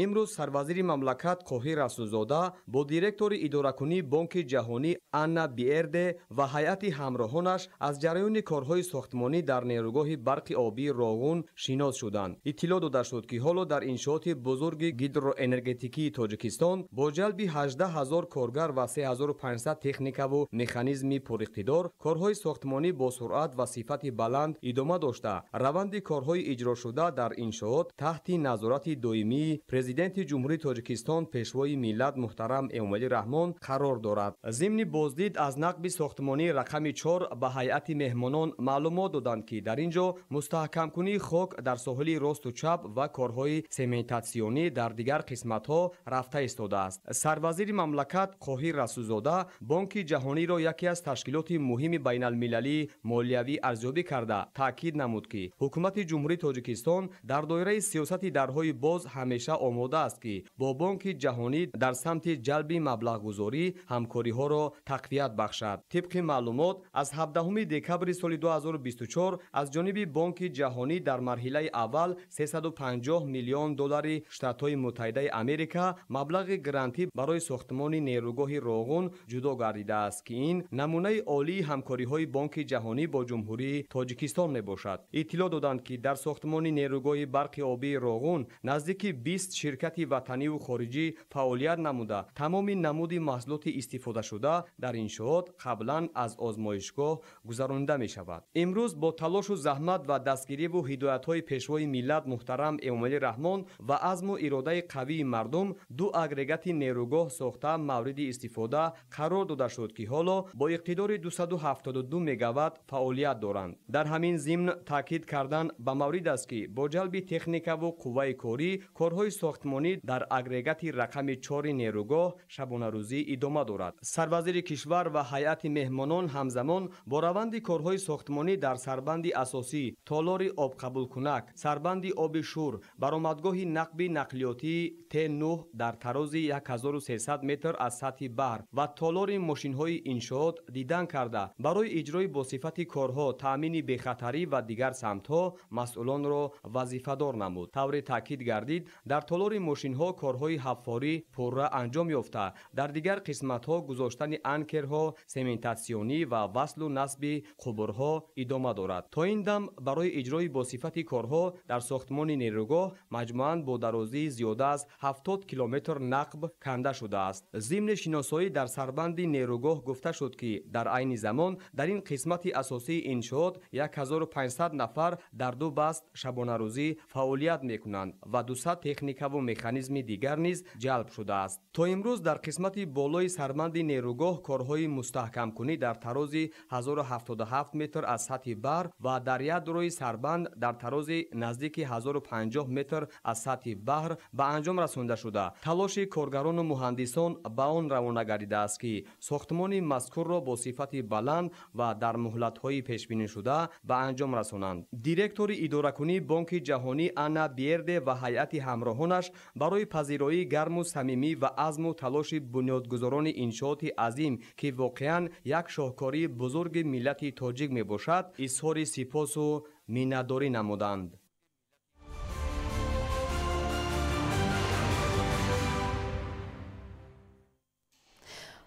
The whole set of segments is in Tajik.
Имрӯз сарвазири мамлакат Қоҳир Расулзода бо директори идоракунии Бонки Ҷаҳонӣ Анна Биерде ва ҳайати ҳамроҳонаш аз ҷараёни корҳои сохтмонӣ дар нерӯгоҳи барқи обии Роғун шинос шуданд. Иттилоъ дода шуд, ки ҳоло дар иншооти бузурги гидроэнергетикии Тоҷикистон бо ҷалби 18 ҳазор коргар ва 3500 техникаву механизми пуриқтидор корҳои сохтмонӣ бо суръат ва сифати баланд идома дошта, раванди корҳои иҷрошуда дар иншоот таҳти назорати доимии Президенти Ҷумҳурии Тоҷикистон, Пешвои миллат муҳтарам Эмомалӣ Раҳмон қарор дорад. Зимни боздид аз нақби сохтмонии рақами 4 ба ҳайати меҳмонон маълумот доданд, ки дар ин ҷо мустаҳкамкунии хок дар соҳили росту чап ва корҳои сементатсионӣ дар дигар қисматҳо рафта истодааст. Сарвазири мамлакат Қоҳир Расулзода Бонки Ҷаҳониро яке аз ташкилоти муҳими байналмилалии молиявӣ арзёбӣ карда, таъкид намуд, ки ҳукумати Ҷумҳурии Тоҷикистон дар доираи сиёсати дарҳои боз ҳамеша омода аст, ки бо Бонки Ҷаҳонӣ дар самти ҷалби маблағгузорӣ ҳамкориҳоро тақвият бахшад. Тибқи маълумот, аз 17 декабри соли 2024 аз ҷониби Бонки Ҷаҳонӣ дар марҳилаи аввал 350 миллион доллари Штатҳои Муттаҳидаи Америка маблағи грантӣ барои сохтмони нерӯгоҳи Роғун ҷудо гардидааст, ки ин намунаи олии ҳамкориҳои Бонки Ҷаҳонӣ бо Ҷумҳурии Тоҷикистон мебошад. Иттилоъ доданд, ки дар сохтмони нерӯгоҳи барқи обии Роғун наздики 20 ширкати ватаниву хориҷӣ фаъолият намуда, тамоми намуди маҳсулоти истифодашуда дар иншоот қаблан аз озмоишгоҳ гузаронида мешавад. Имрӯз бо талошу заҳмат ва дастгириву ҳидоятҳои Пешвои миллат муҳтарам Эмомалӣ Раҳмон ва азму иродаи қавии мардум ду агрегати нерӯгоҳ сохта мавриди истифода қарор дода шуд, ки ҳоло бо иқтидори 272 мегаватт фаъолият доранд. Дар ҳамин зимн таъкид кардан ба маврид аст, ки бо ҷалби техникаву қувваи корӣ корҳои сохтмонӣ дар агрегати рақами 4 нерӯгоҳ шабонарӯзӣ идома дорад. Сарвазири кишвар ва ҳайати меҳмонон ҳамзамон бо раванди корҳои сохтмонӣ дар сарбанди асосӣ, толори обқабулкунак, сарбанди оби шур, баромадгоҳи нақби нақлиётии Т9 дар тарози 1300 метр аз сатҳи баҳр ва толори мошинҳои иншоот дидан карда, барои иҷрои босифати корҳо, таъмини бехатарӣ ва дигар самтҳо масъулонро вазифадор намуд. Тавре таъкид гардид, дар толори мошинҳо корҳои ҳаффорӣ пурра анҷом ёфта, дар дигар қисматҳо гузоштани анкерҳо, сементатсионӣ ва васлу насби қубурҳо идома дорад. То ин дам барои иҷрои босифати корҳо дар сохтмони нерӯгоҳ маҷмӯан бо дарозии зиёда аз 70 километр нақб канда шудааст. Зимни шиносоӣ дар сарбанди нерӯгоҳ гуфта шуд, ки дар айни замон дар ин қисмати асосии иншоот 1500 нафар дар ду баст шабонарӯзӣ фаъолият мекунанд ва 200 техникаву механизми дигар низ ҷалб шудааст. То имрӯз дар қисмати болои сарбанди нерӯгоҳ корҳои мустаҳкамкунӣ дар тарози 1077 метр аз сатҳи баҳр ва дар ядрои сарбанд дар тарози наздики 1050 метр аз сатҳи баҳр ба анҷом расонда шуда, талоши коргарону муҳандисон ба он равона гардидааст, ки сохтмони мазкурро бо сифати баланд ва дар муҳлатҳои пешбинишуда ба анҷом расонанд. Директори идоракунии Бонки Ҷаҳонӣ Анна Биерде ва ҳайати ҳамроҳонаш барои пазироии гарму самимӣ ва азму талоши бунёдгузорони иншооти азим, ки воқеан як шоҳкории бузурги миллати тоҷик мебошад, изҳори сипосу миннатдорӣ намуданд.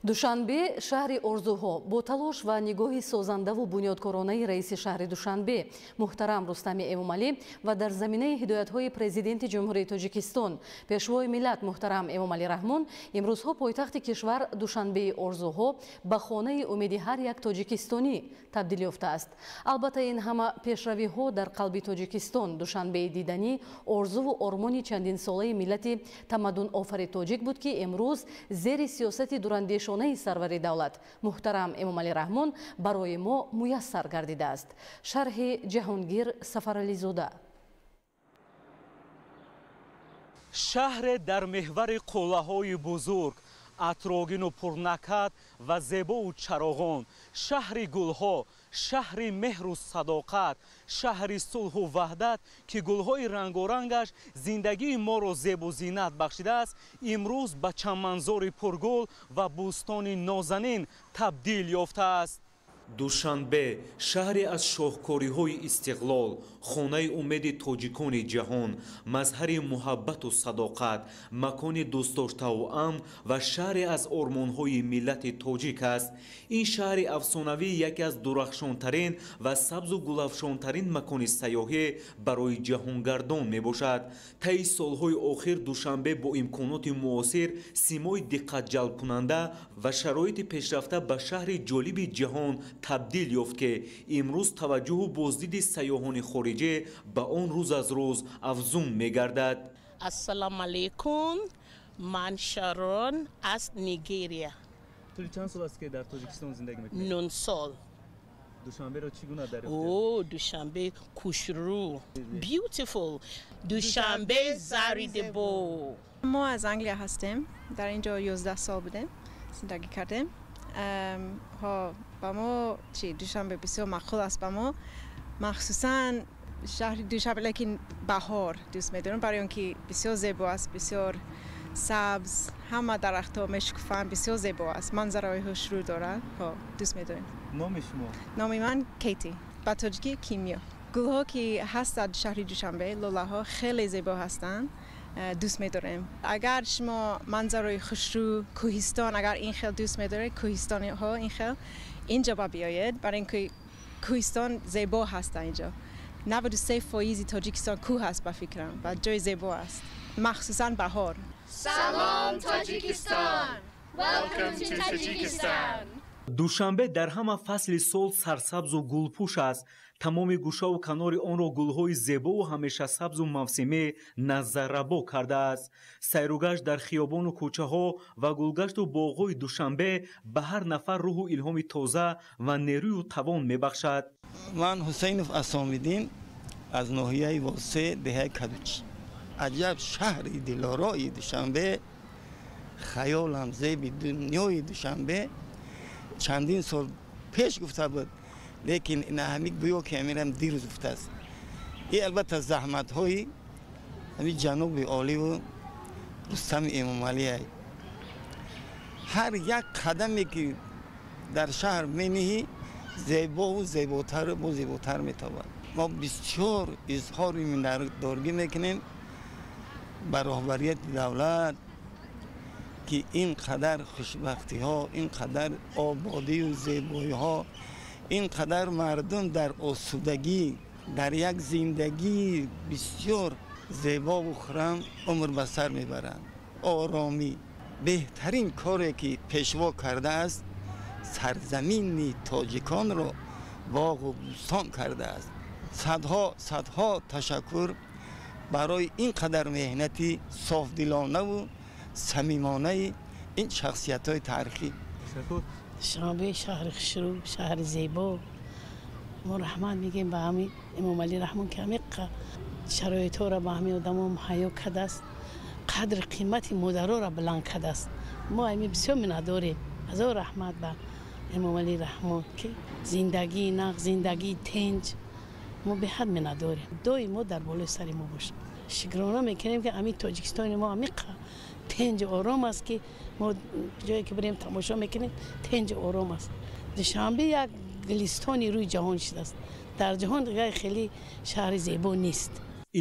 Душанбе шаҳри орзуҳо бо талош ва нигоҳи созандаву бунёдкоронаи раиси шаҳри Душанбе муҳтарам Рустами Эмомалӣ ва дар заминаи ҳидоятҳои Президенти Ҷумҳурии Тоҷикистон, Пешвои миллат муҳтарам Эмомалӣ Раҳмон имрӯзҳо пойтахти кишвар Душанбеи орзуҳо ба хонаи умеди ҳар як тоҷикистонӣ табдил ёфтааст. Албатта, ин ҳама пешравиҳо дар қалби Тоҷикистон, Душанбеи диданӣ, орзуву ормони чандинсолаи миллати тамаддунофари тоҷик буд, ки имрӯз зери сиёсати дурандешона сарвари давлат муҳтарам Эмомалӣ Раҳмон барои мо муяссар гардидааст. Шарҳи Ҷаҳонгир Сафарализода. Шаҳре дар меҳвари қуллаҳои бузург, атрогину пурнакат ва зебову чароғон, шаҳри гулҳо, шаҳри меҳру садоқат, шаҳри сулҳу ваҳдат, ки гулҳои рангорангаш зиндагии моро зебу зинат бахшидааст, имрӯз ба чаманзори пургул ва бӯстони нозанин табдил ёфтааст. Душанбе шаҳре аз шоҳкориҳои истиқлол, хонаи умеди тоҷикони ҷаҳон, мазҳари муҳаббату садоқат, макони дӯстдоштаву амн ва шаҳре аз ормонҳои миллати тоҷик аст. Ин шаҳри афсонавӣ яке аз дурахшонтарин ва сабзу гулафшонтарин макони сайёҳӣ барои ҷаҳонгардон мебошад. Таи солҳои охир Душанбе бо имконоти муосир, симои диққатҷалбкунанда ва шароити пешрафта ба шаҳри ҷолиби ҷаҳон табдил ёфт, ки имрӯз таваҷҷӯҳу боздиди сайёҳони хориҷӣ ба он рӯз аз рӯз афзун мегардад. Ассалому алайкум, ман Шарон аз Нигерия. Тӯли чанд сол аст, ки дар Тоҷикистон зиндагӣ мекунед? 9 сол. Душанберо чӣ гуна дарёфтед? О, Душанбе хушрӯ, beautiful. Душанбе зари зебо. Мо аз Англия ҳастем. Дар ин ҷо 11 сол будем, зиндагӣ кардем. Ҳо, ба мо чӣ, Душанбе бисёр маъқул аст ба мо, махсусан шаҳри Душанбе, лекин баҳор дӯст медорам, барои он ки бисёр зебо аст, бисёр сабз, ҳама дарахтҳо мешукуфанд, бисёр зебо аст, манзараҳои хушрӯ дорад. Ҳо, дӯст медорем. Номи шумо? Номи ман Кейти, ба тоҷикӣ Кимиё. Гулҳо ки ҳаст дар шаҳри Душанбе, лолаҳо хеле зебо ҳастанд, дӯст медорем. Агар шумо манзарои хушрӯ, кӯҳистон, агар ин хел дӯст медоред, кӯҳистониҳо ин хел, инҷо ба биёед, барои ин ки кӯҳистон зебо ҳаст. Инҷо 93% Тоҷикистон кӯҳ аст, ба фикрам, ва ҷои зебо аст, махсусан баҳор. Салом, Тоҷикистон! Welcome to Tajikistan! Душанбе дар ҳама фасли сол сарсабзу гулпӯш аст. Тамоми гӯшаву канори онро гулҳои зебову ҳамешасабзу мавсимӣ назаррабо кардааст. Сайругашт дар хиёбону кӯчаҳо ва гулгашту боғҳои Душанбе ба ҳар нафар рӯҳу илҳоми тоза ва нерӯю тавон мебахшад. Ман Ҳусайнов Асомиддин аз ноҳияи Восе, деҳаи Кадучӣ. Аҷаб шаҳри дилорои Душанбе, хаёлам зеби дунёи Душанбе. Чандин сол пеш гуфта буд, лекин ҳамин гӯё ки ҳаминам дирӯз гуфтааст. И албатта заҳматҳои ҳамин ҷаноби оливу Рустами Эмомалиай. Ҳар як қадаме ки дар шаҳр мениҳӣ, зебову зеботару боз зеботар метобад. Мо бисёр изҳори миннатдоргӣ мекунем ба роҳбарияти давлат, ки ин қадар хушбахтиҳо, ин қадар ободию зебоиҳо, ин қадар мардум дар осудагӣ, дар як зиндагии бисёр зебову хуррам умр ба сар мебаранд. Оромӣ беҳтарин коре ки пешво кардааст, сарзамини тоҷиконро боғу бӯстон кардааст. Садҳо садҳо ташаккур барои ин қадар меҳнати софдилонаву самимонаи ин шахсиятҳои таърихӣ. Душанбе шаҳри хушрӯ, шаҳри зебо. Мо раҳмат мегӯем ба ҳамин Эмомалӣ Раҳмон, ки ҳамин шароитҳоро ба ҳамин одамо муҳайё кардааст, қадри қимати модароро баланд кардааст. Мо ҳамин бисёр миннатдорем. Ҳазор раҳмат ба Эмомалӣ Раҳмон, ки зиндагии нағз, зиндагии тинҷ, мо беҳад миннатдорем. Доим мо дар болои сари мо бошад. Шукрона мекунем, ки ҳамин Тоҷикистони мо ҳамин тинҷу ором аст, ки мо ҷое ки бирем тамошо мекунем, тинҷу ором аст. Душанбе як гулистони рӯи ҷаҳон шудааст. Дар ҷаҳон дигар хеле шаҳри зебо нест.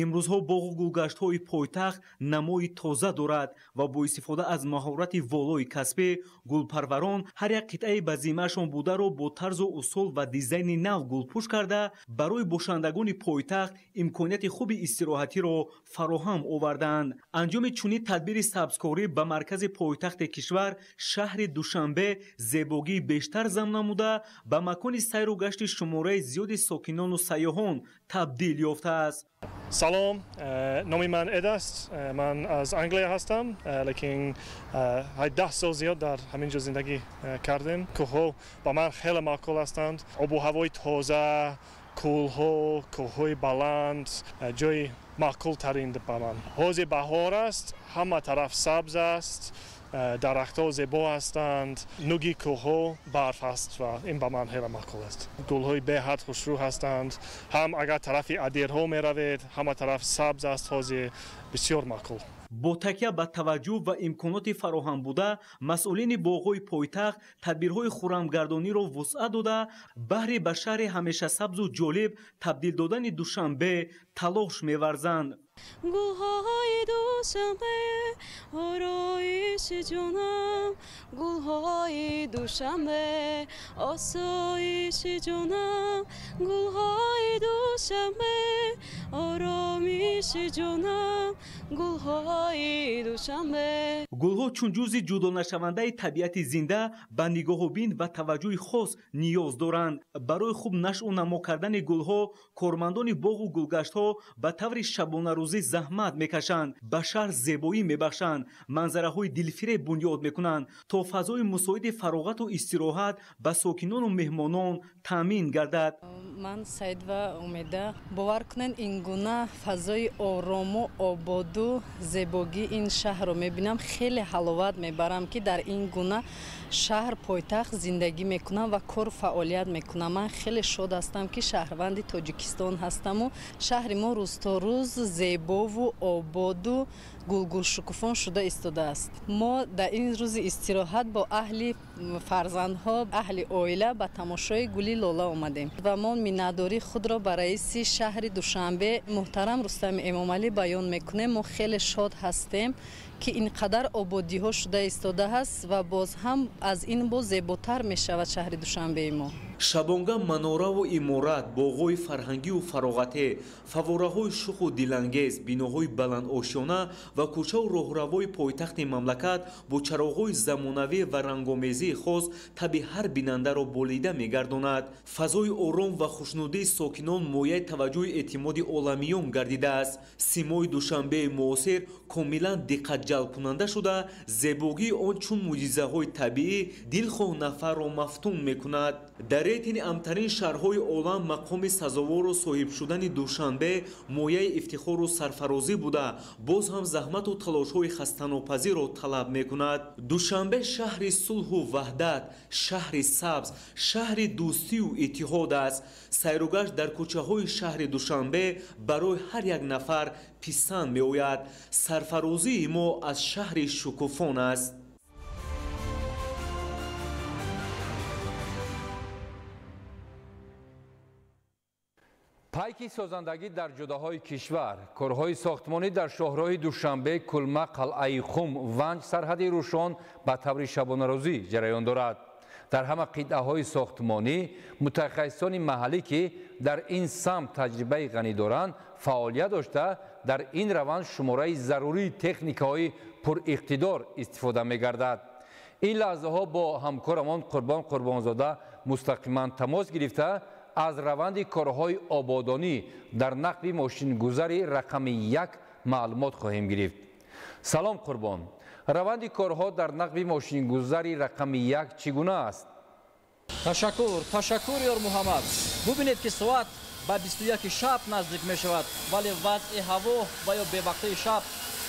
Имрӯзҳо боғу гулгаштҳои пойтахт намои тоза дорад ва бо истифода аз маҳорати волои касбӣ гулпарварон ҳар як қитъаи ба зиммаашон бударо бо тарзу усул ва дизайни нав гулпӯш карда, барои бошандагони пойтахт имконияти хуби истироҳатиро фароҳам оварданд. Анҷоми чунин тадбири сабзкорӣ ба маркази пойтахти кишвар, шаҳри Душанбе, зебогии бештар зам намуда, ба макони сайру гашти шумораи зиёди сокинону сайёҳон табдил ёфтааст. Салом, номи ман Эд аст. Ман аз Англия ҳастам, лекин 10 сол зиёд дар ҳамин ҷо зиндагӣ кардем. Кӯҳҳо ба ман хеле маъқул ҳастанд. Обу ҳавои тоза, кӯлҳо, кӯҳҳои баланд, ҷои маъқултарин ба ман. Ҳозир баҳор аст, ҳама тараф сабз аст, дарахтҳо зебо ҳастанд, нуги кӯҳҳо барф аст ва ин ба ман хеле маъқул аст. Гулҳои беҳад хушрӯ ҳастанд. Ҳам агар тарафи адирҳо меравед, ҳама тараф сабз аст, ҳозир бисёр маъқул. Бо такя ба таваҷҷӯҳ ва имконоти фароҳам буда, масъулини боғҳои пойтахт тадбирҳои хуррамгардониро вусъат дода, баҳри ба шаҳри ҳамешасабзу ҷолиб табдил додани Душанбе талош меварзанд. Гулҳои Душанбе ороиши ҷонам, гулҳои Душанбе осоиши ҷонам, гулҳои Душанбе оромиши ҷонам, гулҳои Душанбе. Гулҳо чун ҷузъи ҷудонашавандаи табиати зинда ба нигоҳубин ва таваҷҷӯҳи хос ниёз доранд. Барои хуб нашъу намо кардани гулҳо кормандони боғу гулгаштҳо ба таври шабонарӯзӣ заҳмат мекашанд, ба шаҳр зебоӣ мебахшанд, манзараҳои дилфиреб бунёд мекунанд, то фазои мусоиди фароғату истироҳат ба сокинону меҳмонон таъмин гардад. Ман Саидова Умеда. Бовар кунед, ин гуна фазои орому ободу зебогии ин шаҳрро мебинам, хеле ҳаловат мебарам, ки дар ин гуна шаҳр пойтахт зиндагӣ мекунам ва кору фаъолият мекунам. Ман хеле шод ҳастам, ки шаҳрванди Тоҷикистон ҳастаму шаҳри мо рӯз то рӯз зебову ободу гулгулшукуфон шуда истодааст. Мо дар ин рӯзи истироҳат бо аҳли фарзандҳо, аҳли оила ба тамошои гули лола омадем ва мо миннатдории худро ба раиси шаҳри Душанбе муҳтарам Рустами Эмомалӣ баён мекунем. Мо хеле шод ҳастем, ки ин қадар ободиҳо шуда истодааст ва боз ҳам аз ин боз зеботар мешавад шаҳри Душанбеи мо. Шабонга манораву иморат, боғҳои фарҳангию фароғатӣ, фаввораҳои шуху дилангез, биноҳои баландошёна ва кӯчаву роҳравҳои пойтахти мамлакат бо чароғҳои замонавӣ ва рангомезии хос таби ҳар бинандаро болида мегардонад. Фазои ором ва хушнудии сокинон мояи таваҷҷӯҳи эътимоди оламиён гардидааст. Симои Душанбеи муосир комилан диққатҷалбкунанда шуда, зебогии он чун мӯъҷизаҳои табиӣ дилхоҳ нафарро мафтун мекунад. Дар рейтинги амтарин шаҳрҳои олам мақоми сазовору соҳиб шудани Душанбе мояи ифтихору сарфарозӣ буда, боз ҳам заҳмату талошҳои хастанопазирро талаб мекунад. Душанбе шаҳри сулҳу ваҳдат, шаҳри сабз, шаҳри дӯстию иттиҳод аст. Сайругашт дар кӯчаҳои шаҳри Душанбе барои ҳар як нафар писанд меояд. Сарфарозии мо аз шаҳри шукуфон аст. Пайки созандагӣ дар ҷодаҳои кишвар, корҳои сохтмонӣ дар шоҳроҳи Душанбе, Кулма, Қалъаи Хум, Ванҷ, сарҳади Рӯшон ба таври шабонарӯзӣ ҷараён дорад. Дар ҳама қитъаҳои сохтмонӣ мутахассисони маҳаллӣ, ки дар ин самт таҷрибаи ғанӣ доранд, фаъолият дошта, дар ин раванд шумораи зарурии техникаҳои пуриқтидор истифода мегардад. Ин лаҳзаҳо бо ҳамкорамон Қурбон Қурбонзода мустақиман тамос гирифта, аз раванди корҳои ободонӣ дар нақби мошингузари рақами 1 маълумот хоҳем гирифт. Салом Қурбон, раванди корҳо дар нақби мошингузари рақами 1 чӣ гуна аст? Ташаккур, ташаккур, ёр Муҳаммад. Бубинед, ки соат ба 21 шаб наздик мешавад, вале вазъи ҳаво ва ё бевақтии шаб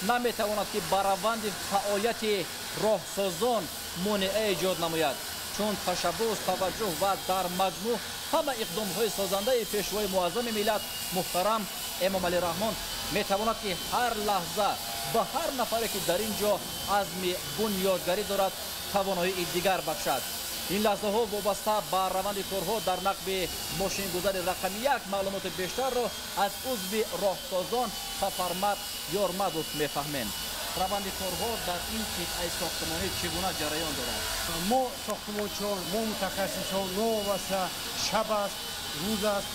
наметавонад, ки ба раванди фаъолияти роҳсозон монеа эҷод намояд, чун ташаббус, таваҷҷӯҳ ва дар маҷмӯъ ҳама иқдомҳои созандаи пешвои муаззами миллат муҳтарам Эмомалӣ Раҳмон метавонад, ки ҳар лаҳза ба ҳар нафаре, ки дар ин ҷо азми бунёдгарӣ дорад, тавоноии дигар бахшад. Ин лаҳзаҳо вобаста ба раванди корҳо дар нақби мошингузари рақами 1 маълумоти бештарро аз узви роҳсозон Сафармад Ёрмадов мефаҳмем. Раванди корҳо дар ин қитъаи сохтмонӣ чӣ гуна ҷараён дорад? Мо сохтмончиён, мо мутахассисон новобаста шаб аст, рӯз аст,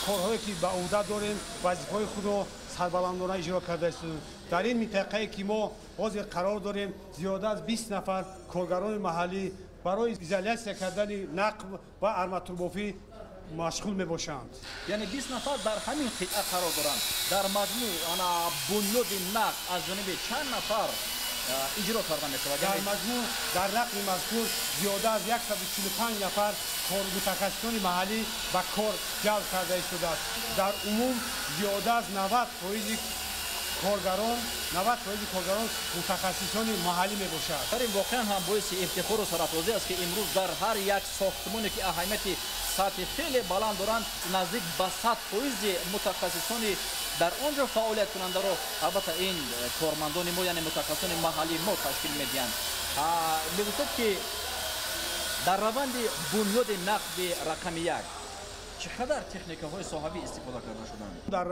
корҳое ки ба ӯҳда дорем, вазифаҳои худро сарбаландона иҷро карда истодаем. Дар ин минтақае ки мо ҳозир қарор дорем, зиёда аз 20 нафар коргарони маҳаллӣ барои изолятсия кардани нақб ва арматурбофӣ машғул мебошанд. Яъне 20 нафар дар ҳамин қитъа қарор доранд. Дар маҷмӯъ ана бунёди нақб аз ҷониби чанд нафар иҷро карда мешавад? Дар маҷмӯъ дар нақби мазкур зиёда аз 145 нафар мутахассисони маҳаллӣ ба кор ҷалб карда истодааст. Дар умум зиёда аз 90% коргарон, 90% коргарон мутахассисони маҳаллӣ мебошад. Дар ин воқеан ҳам боиси ифтихору сарафрозӣ аст, ки имрӯз дар ҳар як сохтмоне ки аҳамияти сатҳи хеле баланд доранд, наздик ба 100% мутахассисони дар он ҷо фаъолияткунандаро албатта ин кормандони мо, яъне мутахассисони маҳаллии мо ташкил медиҳанд. Мегуфтед, ки дар раванди бунёди нақби рақами 1 чӣ қадар техникаҳои соҳавӣ истифода карда шуданд? Дар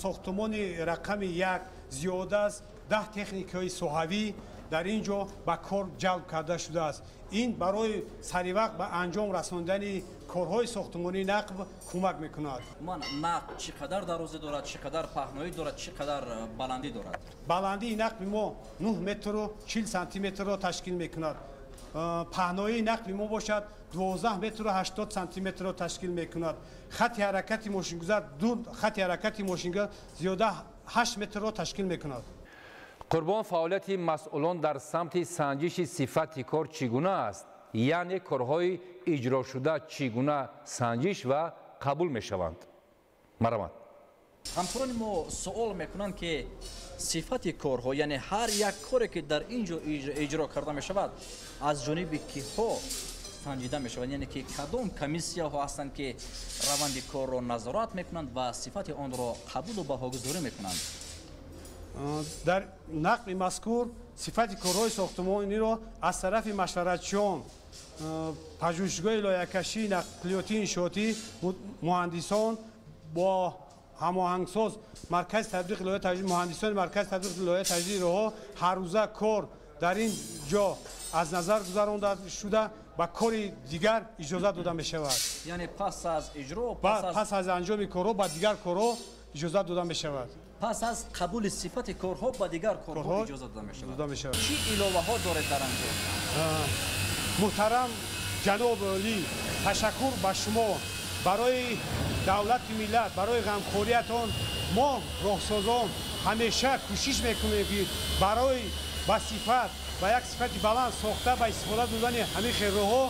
сохтмони рақами 1 зиёда аз 10 техникаҳои соҳавӣ дар ин ҷо ба кор ҷалб карда шудааст. Ин барои саривақт ба анҷом расондани корҳои сохтмонии нақб кӯмак мекунад. Умуман нақб чӣ қадар дарозӣ дорад, чӣ қадар паҳноӣ дорад, чӣ қадар баландӣ дорад? Баландии нақби мо 9 метру 40 сантиметрро ташкил мекунад. Паҳноии нақби мо бошад 12 метру 80 сантиметрро ташкил мекунад. Хати ҳаракати мошингузар хати ҳаракати мошингузар зиёда 8 метрро ташкил мекунад. Қурбон, фаъолияти масъулон дар самти санҷиши сифати кор чӣ гуна аст? Яъне корҳои иҷрошуда чӣ гуна санҷиш ва қабул мешаванд? Марҳамат. Ҳамкорони мо суол мекунанд, ки сифати корҳо, яъне ҳар як коре ки дар ин ҷо иҷро карда мешавад, аз ҷониби киҳо санҷида мешавад, яъне ки кадом комиссияҳо ҳастанд, ки раванди корро назорат мекунанд ва сифати онро қабулу баҳогузорӣ мекунанд. Дар нақби мазкур сифати корҳои сохтмониро аз тарафи машваратчиён, пажӯҳишгоҳи лоиҳакашии нақлиётии иншоотӣ, муҳандисон бо ҳамоҳангсоз маркази татбиқи лоиҳаи таҷдид, муҳандисони маркази татбиқи лоиҳаи таҷдиди роҳҳо ҳаррӯза кор дар ин ҷо аз назар гузаронда шуда ба кори дигар иҷозат дода мешавад. Яъне пас аз иҷро, пас аз анҷоми корҳо ба дигар корҳо иҷозат дода мешавад. Пас аз қабули сифати корҳо ба дигар корҳо иҷозат дода мешавад. Чӣ иловаҳо доред дар анҷом? Муҳтарам ҷаноби олӣ, ташаккур ба шумо барои давлати миллат, барои ғамхориятон. Мо роҳсозон ҳамеша кӯшиш мекунем, ки барои ба сифат, ба як сифати баланд сохта ба истифода додани ҳамин хел роҳҳо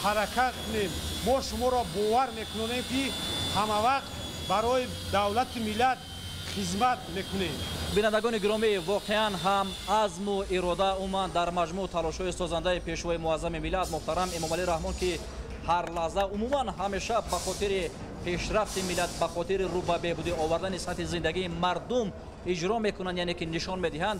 ҳаракат кунем. Мо шуморо бовар мекунонем, ки ҳамавақт барои давлати миллат хизмат мекунем. Бинандагони гиромӣ, воқеан ҳам азму ирода умуман дар маҷмӯъ талошҳои созандаи пешвои муаззами миллат муҳтарам Эмомалӣ Раҳмон, ки ҳар лаҳза умуман ҳамеша ба хотири пешрафти миллат, ба хотири рӯ ба беҳбудӣ овардани сатҳи зиндагии мардум иҷро мекунанд, яъне ки нишон медиҳанд,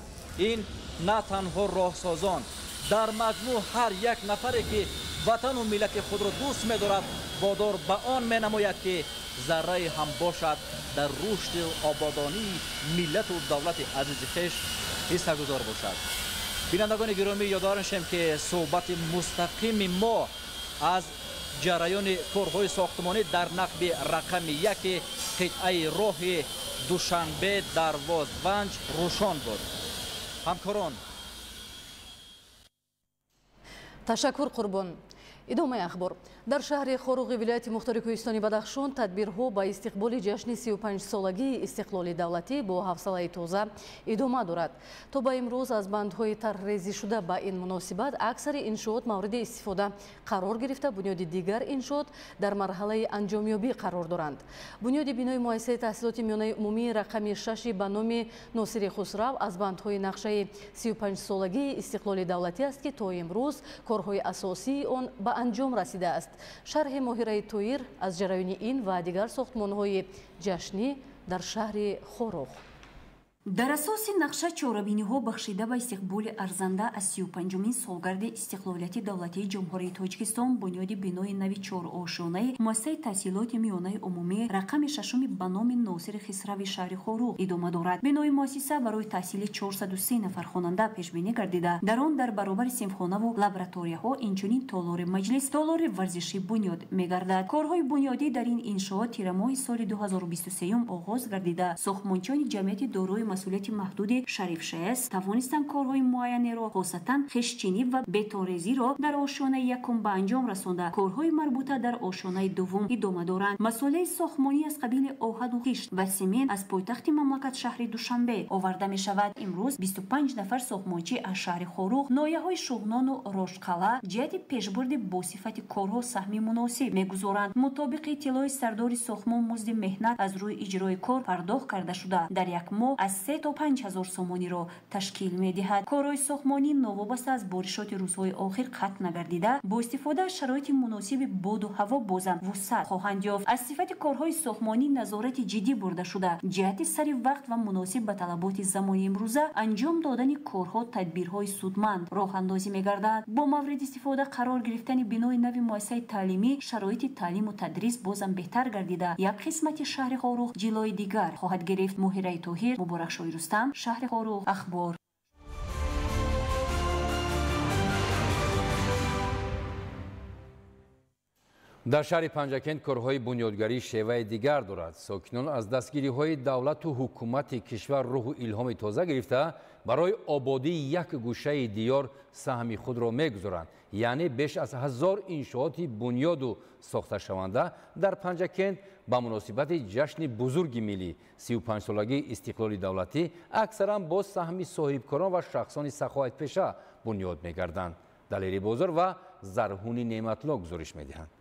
ин на танҳо роҳсозон, дар маҷмӯъ ҳар як нафаре ки ватану миллати худро дӯст медорад, водор ба он менамояд, ки заррае ҳам бошад дар рушду ободонии миллату давлати азизи хеш ҳиссагузор бошад. Бинандагони гиромӣ, ёдовар мешавем, ки суҳбати мустақими мо аз ҷараёни корҳои сохтмонӣ дар нақби рақами 1 қитъаи роҳи Душанбе Дарвоз Ванҷ Рӯшон буд. Ҳамкорон. Ташаккур, Қурбон. Идомаи ахбор. Дар шаҳри Хоруғи вилояти мухтори кӯҳистони Бадахшон тадбирҳо ба истиқболи ҷашни 35-солагии истиқлоли давлатӣ бо ҳавсалаи тоза идома дорад. То ба имрӯз аз бандҳои тарҳрезишуда ба ин муносибат аксари иншоот мавриди истифода қарор гирифта, бунёди дигар иншоот дар марҳалаи анҷомёбӣ қарор доранд. Бунёди бинои муассисаи таҳсилоти миёнаи умумии рақами 6 ба номи Носири Хусрав аз бандҳои нақшаи 35-солагии истиқлоли давлатӣ аст, ки то имрӯз корҳои асосии он ба анҷом расидааст. Шарҳи Моҳираи Тоир аз ҷараёни ин ва дигар сохтмонҳои ҷашнӣ дар шаҳри Хоруғ. Дар асоси нақша чорабиниҳо бахшида ба истиқболи арзанда аз 35-умин солгарди истиқлолияти давлатии Ҷумҳурии Тоҷикистон бунёди бинои нави чорошонаи муассисаи таҳсилоти миёнаи умумӣ рақами 6 ба номи Носири Хисрави шаҳри Хоруғ идома дорад. Бинои муассиса барои таҳсили 403 нафар хонанда пешбинӣ гардида, дар он дар баробари синфхонаву лабораторияҳо инчунин толори маҷлис, толори варзишӣ бунёд мегардад. Корҳои бунёдӣ дар ин иншоот тирамоҳи соли 2023 оғоз гардида, сохтмончиёни ҷамъияти дорои масъулияти маҳдуди Шариф ШС тавонистанд корҳои муайянеро, хосатан хешчинӣ ва бетонрезиро дар ошёнаи якум ба анҷом расонда, корҳои марбута дар ошёнаи дуввум идома доранд. Масолеҳи сохтмонӣ аз қабили оҳану хишт ва семент аз пойтахти мамлакат шаҳри Душанбе оварда мешавад. Имрӯз 25 нафар сохтмончӣ аз шаҳри Хоруғ, ноҳияҳои Шуғнону Рошқалъа ҷиҳати пешбурди босифати корҳо саҳми муносиб мегузоранд. Мутобиқи иттилои сардори сохтмон, музди меҳнат аз рӯи иҷрои кор пардохт карда шуда, дар як моҳ аз 3 то 5 ҳазор сомониро ташкил медиҳад. Корҳои сохтмонӣ новобаста аз боришоти рӯзҳои охир қатъ нагардида, бо истифода аз шароити муносиби боду ҳаво бозам вусъат хоҳанд ёфт. Аз сифати корҳои сохтмонӣ назорати ҷиддӣ бурда шуда, ҷиҳати сари вақт ва муносиб ба талаботи замони имрӯза анҷом додани корҳо тадбирҳои судманд роҳандозӣ мегарданд. Бо мавриди истифода қарор гирифтани бинои нави муассисаи таълимӣ, шароити таълиму тадрис бозам беҳтар гардида, як қисмати шаҳри Хоруғ ҷилои дигар хоҳад гирифт. Муҳираи Тоҳир, Муборакшоҳи Рустам, шаҳри Хоруғ, Ахбор. Дар шаҳри Панҷакент корҳои бунёдгарӣ шеваи дигар дорад. Сокинон аз дастгириҳои давлату ҳукумати кишвар рӯҳу илҳоми тоза гирифта, барои ободии як гӯшаи диёр саҳми худро мегузоранд. Яъне беш аз 1000 иншооти бунёду сохташаванда дар Панҷакент ба муносибати ҷашни бузурги миллӣ 35-солагии истиқлоли давлатӣ аксаран бо саҳми соҳибкорон ва шахсони саховатпеша бунёд мегарданд. Далери Бозор ва Зарҳуни Неъматло гузориш медиҳанд.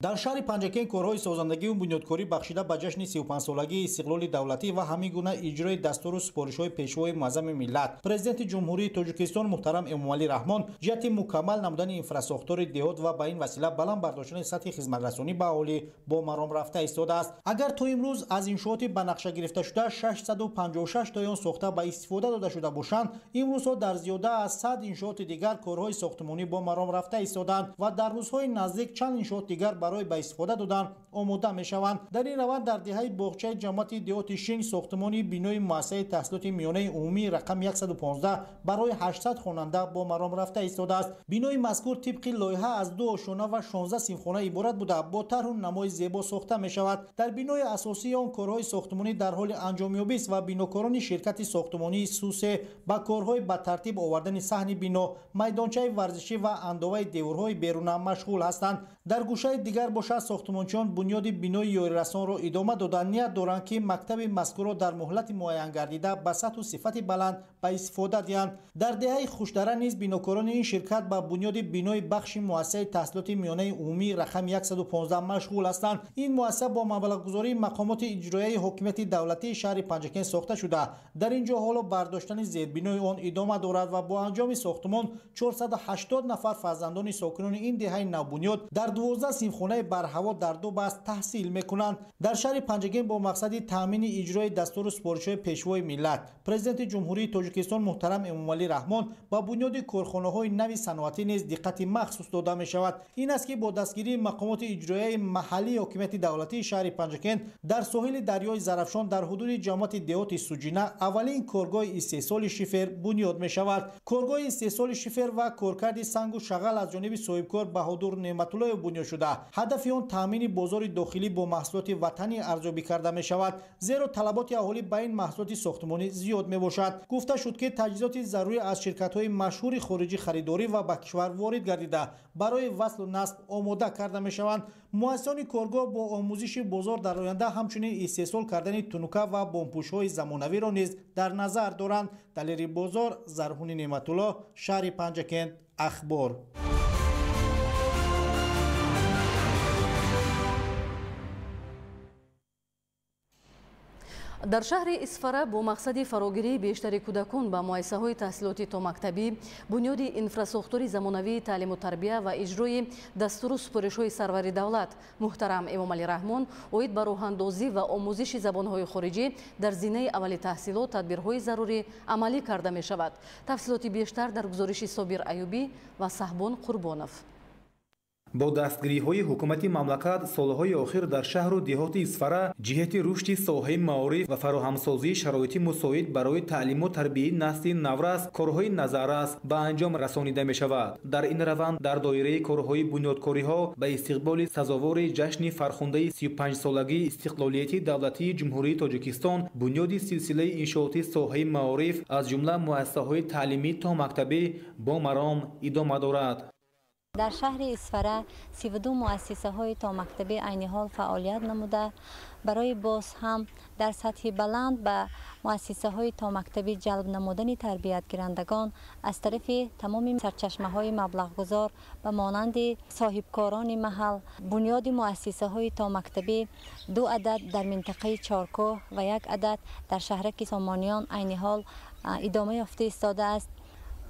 Дар шаҳри Панҷакент корҳои созандагию бунёдкорӣ бахшида ба ҷашни 35-солагии истиқлоли давлатӣ ва ҳамин гуна иҷрои дастуру супоришҳои пешвои муаззами миллат, президенти Ҷумҳурии Тоҷикистон муҳтарам Эмомалӣ Раҳмон ҷиҳати мукаммал намудани инфрасохтори деҳот ва ба ин васила баланд бардоштани сатҳи хизматрасонӣ ба аҳолӣ бо маром рафта истодааст. Агар то имрӯз аз иншооти ба нақша гирифташуда 656 тои он сохта ба истифода дода шуда бошанд, имрӯзҳо дар зиёда аз 100 иншооти дигар корҳои сохтмонӣ бо маром рафта истодаанд ва дар рӯзҳои наздик чанд иншоот дигар барои ба истифода додан омода мешаванд. Дар ин раванд дар деҳаи боғчаи ҷамоати деҳоти Шин сохтмони бинои муассисаи таҳсилоти миёнаи умумии рақами 115 барои 800 хонанда бо маром рафта истодааст. Бинои мазкур тибқи лоиҳа аз 2 ошёна ва 16 синфхона иборат буда, бо тарҳу намои зебо сохта мешавад. Дар бинои асосии он корҳои сохтмонӣ дар ҳоли анҷомёбист ва бинокорони ширкати сохтмонии Сусе ба корҳои ба тартиб овардани саҳни бино, майдончаи варзишӣ ва андоваи деворҳои беруна машғул ҳастанд. Дар гӯшаи дигар бошад, сохтмончиён бунёди бинои ёрирасонро идома дода, ният доранд, ки мактаби мазкурро дар муҳлати муайянгардида ба сатҳу сифати баланд ба истифода диҳанд. Дар деҳаи Хушдара низ бинокорони ин ширкат ба бунёди бинои бахши муассисаи таҳсилоти миёнаи умумии рақами 115 машғул ҳастанд. Ин муассиса бо маблағгузории мақомоти иҷроияи ҳокимияти давлатии шаҳри Панҷакент сохта шуда, дар ин ҷо ҳоло бардоштани зербинои он идома дорад ва бо анҷоми сохтмон 480 нафар фарзандони сокинони ин деҳаи навбунёд дар 12 синфхонаи барҳаво дар ду баст таҳсил мекунанд. Дар шаҳри Панҷакент бо мақсади таъмини иҷрои дастуру супоришҳои пешвои миллат, президенти Ҷумҳурии Тоҷикистон муҳтарам Эмомалӣ Раҳмон ба бунёди корхонаҳои нави саноатӣ низ диққати махсус дода мешавад. Ин аст, ки бо дастгирии мақомоти иҷроияи маҳаллии ҳокимияти давлатии шаҳри Панҷакент дар соҳили дарёи Зарафшон дар ҳудуди ҷамоати деҳоти Суҷина аввалин коргоҳи истеҳсоли шифер бунёд мешавад. Коргоҳи истеҳсоли шифер ва коркарди сангу шағал аз ҷониби соҳибкор Баҳодур Неъматуллоев бунёд шуда, ҳадафи он таъмини бозори дохилӣ бо маҳсулоти ватанӣ арзёбӣ карда мешавад, зеро талаботи аҳолӣ ба ин маҳсулоти сохтмонӣ зиёд мебошад. Гуфта шуд, ки таҷҳизоти зарурӣ аз ширкатҳои машҳури хориҷӣ харидорӣ ва ба кишвар ворид гардида, барои васлу насб омода карда мешаванд. Муассисони коргоҳ бо омӯзиши бозор дар оянда ҳамчунин истеҳсол кардани тунука ва бомпӯшҳои замонавиро низ дар назар доранд. Далери Бозор, Зарҳуни Неъматулло, шаҳри Панҷакент, Ахбор. Дар шаҳри Исфара бо мақсади фарогирии бештари кӯдакон ба муассисаҳои таҳсилоти томактабӣ, бунёди инфрасохтори замонавии таълиму тарбия ва иҷрои дастуру супоришҳои сарвари давлат муҳтарам Эмомалӣ Раҳмон оид ба роҳандозӣ ва омӯзиши забонҳои хориҷӣ дар зинаи аввали таҳсилот тадбирҳои зарурӣ амалӣ карда мешавад. Тафсилоти бештар дар гузориши Собир Аюбӣ ва Саҳбон Қурбонов. Бо дастгириҳои ҳукумати мамлакат солҳои охир дар шаҳру деҳоти Исфара ҷиҳати рушди соҳаи маориф ва фароҳамсозии шароити мусоид барои таълиму тарбияи насли наврас корҳои назаррас ба анҷом расонида мешавад. Дар ин раванд дар доираи корҳои бунёдкориҳо ба истиқболи сазовори ҷашни фархундаи 35-солагии истиқлолияти давлатии Ҷумҳурии Тоҷикистон бунёди силсилаи иншооти соҳаи маориф аз ҷумла муассисаҳои таълимӣ томактабӣ бо маром идома дорад. Дар шаҳри Исфара 32 муассисаҳои томактабӣ айни ҳол фаъолият намуда, Барои боз ҳам дар сатҳи баланд ба муассисаҳои томактабӣ ҷалб намудани тарбиятгирандагон аз тарафи тамоми сарчашмаҳои маблағгузор ба монанди соҳибкорони маҳал, бунёди муассисаҳои томактабӣ 2 адад дар минтақаи Чоркӯҳ ва 1 адад дар шаҳраки Сомониён айни ҳол идома ёфта истодааст.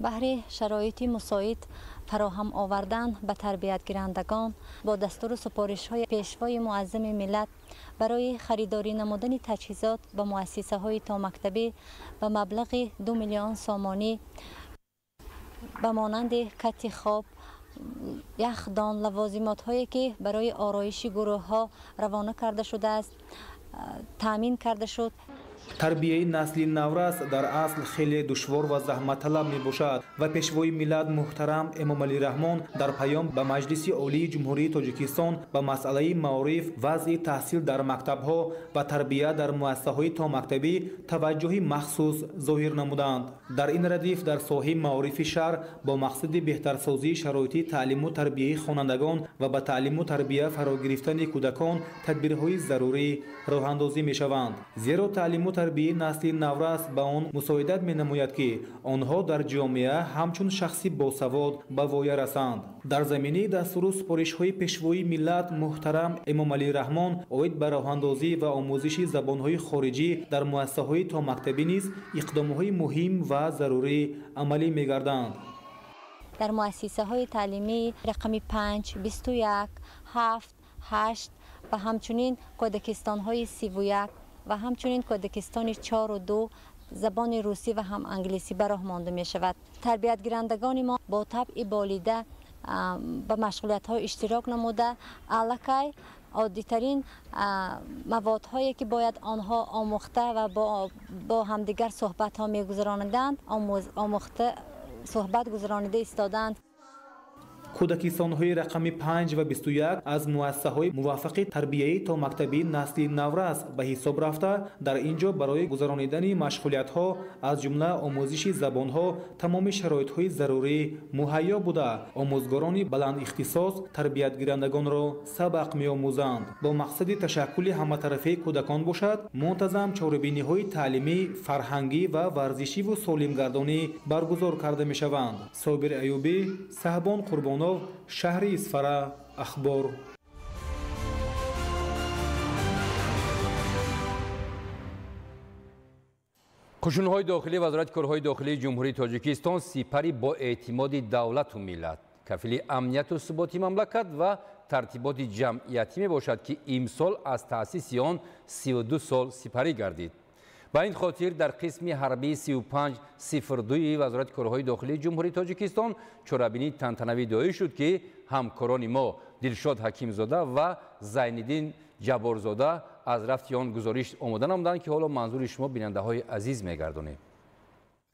Баҳри шароити мусоид фароҳам овардан ба тарбиятгирандагон бо дастуру супоришҳои Пешвои Муаззами миллат барои харидорӣ намудани таҷҳизот ба муассисаҳои томактабӣ ба маблағи 2 миллион сомонӣ ба монанди кати хоб, яхдон, лавозимотҳое ки барои ороиши гурӯҳҳо равона карда шудааст, таъмин карда шуд. Тарбияи насли наврас дар асл хеле душвор ва заҳматталаб мебошад ва Пешвои миллат муҳтарам Эмомалӣ Раҳмон дар паём ба Маҷлиси Олии Ҷумҳурии Тоҷикистон ба масъалаи маориф, вазъи таҳсил дар мактабҳо ва тарбия дар муассисаҳои томактабӣ таваҷҷӯҳи махсус зоҳир намуданд. Дар ин радиф дар соҳаи маорифи шаҳр бо мақсади беҳтарсозии шароити таълиму тарбияи хонандагон ва ба таълиму тарбия фаро гирифтани кӯдакон тадбирҳои зарурӣ роҳандозӣ мешаванд. Зеро таълиму тарбияи насли наврас ба он мусоидат менамояд, ки онҳо дар ҷомеа ҳамчун шахси босавод ба воя расанд. Дар заминаи дастуру супоришҳои Пешвои миллат муҳтарам Эмомалӣ Раҳмон оид ба роҳандозӣ ва омӯзиши забонҳои хориҷӣ дар муассисаҳои томактабӣ низ иқдомҳои муҳим ва зарурӣ амалӣ мегарданд. Дар муассисаҳои таълимии рақами 5, 21, 7, 8 ва ҳамчунин кӯдакистонҳои 31 ва ҳамчунин кӯдакистони 4 ва 2 забони русӣ ва ҳам англисӣ ба роҳ монда мешавад. Тарбиятгирандагони мо бо табъи болида ба машғулиятҳо иштирок намуда, аллакай оддитарин маводҳое ки бояд онҳо омӯхта ва бо ҳамдигар суҳбатҳо мегузарониданд, омӯхта суҳбат гузаронида истоданд. Кӯдакистонҳои рақами 5 ва 21 аз муассисаҳои муваффақи тарбияи томактабии насли наврас ба ҳисоб рафта, дар ин ҷо барои гузаронидани машғулиятҳо аз ҷумла омӯзиши забонҳо тамоми шароитҳои зарурӣ муҳайё буда, омӯзгорони баландихтисос тарбиятгирандагонро сабақ меомӯзанд. Бо мақсади ташаккули ҳаматарафаи кӯдакон бошад, мунтазам чорабиниҳои таълимӣ, фарҳангӣ ва варзишиву солимгардонӣ баргузор карда мешаванд. Собир Аюбӣ, Саҳбон Қурбонов, шаҳри Исфара, Ахбор. Қушунҳои дохилӣ Вазорати корҳои дохилии Ҷумҳурии Тоҷикистон сипари бо эътимоди давлату миллат, кафили амнияту суботи мамлакат ва тартиботи ҷамъиятӣ мебошад, ки имсол аз таъсиси он 32 сол сипарӣ гардид. Ба ин хотир дар қисми ҳарбии 3502 Вазорати корҳои дохилии Ҷумҳурии Тоҷикистон чорабинии тантанавӣ доир шуд, ки ҳамкорони мо Дилшод Ҳакимзода ва Зайниддин Ҷабборзода аз рафти он гузориш омода намуданд, ки ҳоло манзури шумо бинандаҳои азиз мегардонем.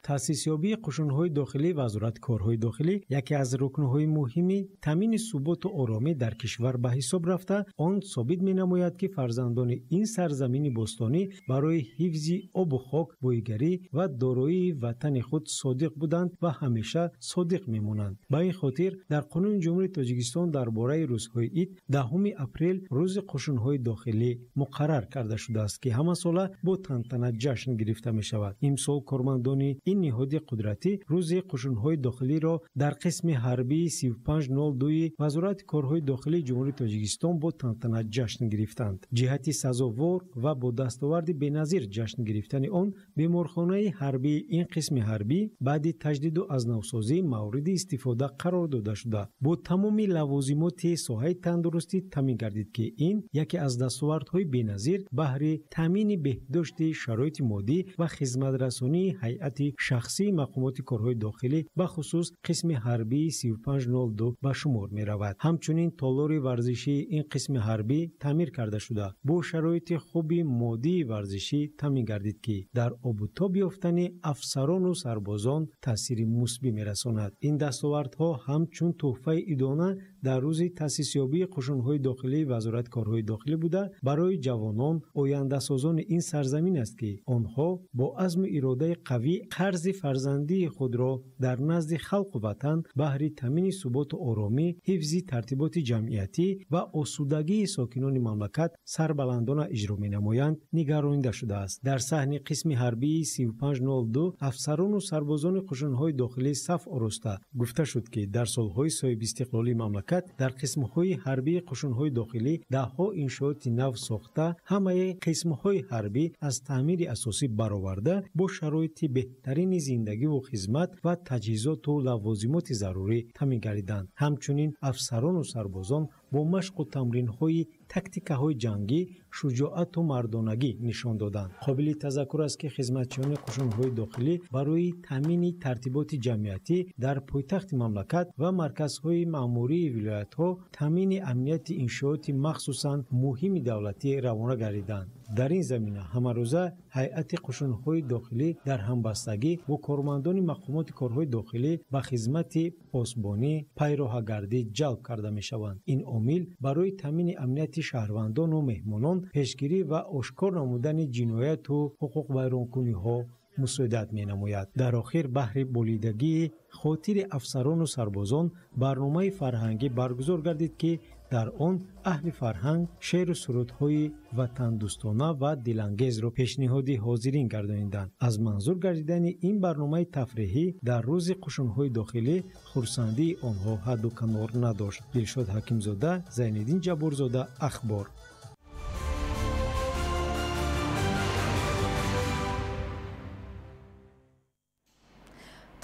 Таъсисёбии қушунҳои дохилӣ Вазорати корҳои дохилӣ яке аз рукнҳои муҳими таъмини суботу оромӣ дар кишвар ба ҳисоб рафта, он собит менамояд, ки фарзандони ин сарзамини бостонӣ барои ҳифзи обу хок, боигарӣ ва дороии ватани худ содиқ буданд ва ҳамеша содиқ мемонанд. Ба ин хотир дар Қонуни Ҷумҳурии Тоҷикистон дар бораи рӯзҳои ид 10 апрел рӯзи қушунҳои дохилӣ муқаррар карда шудааст, ки ҳамасола бо тантана ҷашн гирифта мешавад. Имсол кормандони ин ниҳоди қудратӣ рӯзи қушунҳои дохилиро дар қисми ҳарбии 3502 Вазорати корҳои дохилии Ҷумҳурии Тоҷикистон бо тантана ҷашн гирифтанд. Ҷиҳати сазовор ва бо дастоварди беназир ҷашн гирифтани он, беморхонаи ҳарбии ин қисми ҳарбӣ баъди таҷдиду азнавсозӣ мавриди истифода қарор дода шуда, бо тамоми лавозимоти соҳаи тандурустӣ таъмин гардид, ки ин яке аз дастовардҳои беназир баҳри таъмини беҳдошти шароити моддӣ ва хизматрасонии ҳайати шахсии мақомоти корҳои дохилӣ, бахусус қисми ҳарбии 3502 ба шумор меравад. Ҳамчунин толори варзишии ин қисми ҳарбӣ таъмир карда шуда, бо шароити хуби моддии варзишӣ таъмин гардид, ки дар обутоб ёфтани афсарону сарбозон таъсири мусбӣ мерасонад. Ин дастовардҳо ҳамчун тӯҳфаи идона дар рӯзи таъсисёбии қушунҳои дохилии Вазорати корҳои дохилӣ буда, барои ҷавонон, ояндасозони ин сарзамин аст, ки онҳо бо азму иродаи қавӣ қарзи фарзандии худро дар назди халқу ватан баҳри таъмини суботу оромӣ, ҳифзи тартиботи ҷамъиятӣ ва осудагии сокинони мамлакат сарбаландона иҷро менамоянд, нигаронида шудааст. Дар саҳни қисми ҳарбии 3502 афсарону сарбозони қушунҳои дохилӣ саф ороста гуфта шуд, ки дар солҳои соҳибистиқлолии мамлакат дар қисмҳои ҳарбии қушунҳои дохилӣ даҳҳо иншооти нав сохта, ҳамаи қисмҳои ҳарбӣ аз таъмири асосӣ бароварда, бо шароити беҳтарини зиндагиву хизмат ва таҷҳизоту лавозимоти зарурӣ таъмин гардиданд. Ҳамчунин афсарону сарбозон бо машқу тамринҳои тактикаҳои ҷангӣ шуҷоату мардонагӣ нишон доданд. Қобили тазаккур аст, ки хизматчиёни қушунҳои дохилӣ барои таъмини тартиботи ҷамъиятӣ дар пойтахти мамлакат ва марказҳои маъмурии вилоятҳо, таъмини амнияти иншооти махсусан муҳими давлатӣ равона гардиданд. Дар ин замина ҳамарӯза ҳайати қушунҳои дохилӣ дар ҳамбастагӣ бо кормандони мақомоти корҳои дохилӣ ба хизмати посбонӣ, пайроҳагардӣ ҷалб карда мешаванд. Ин омил барои таъмини амнияти шаҳрвандону меҳмонон, пешгирӣ ва ошкор намудани ҷинояту ҳуқуқвайронкуниҳо мусоидат менамояд. Дар охир баҳри болидагии хотири афсарону сарбозон барномаи фарҳангӣ баргузор гардид, ки дар он аҳли фарҳанг шеъру сурудҳои ватандӯстона ва дилангезро пешниҳоди ҳозирин гардониданд. Аз манзур гардидани ин барномаи тафриҳӣ дар рӯзи қушунҳои дохилӣ хурсандии онҳо ҳадду канор надошт. Дилшод Ҳакимзода, Зайниддин Ҷабборзода, Ахбор.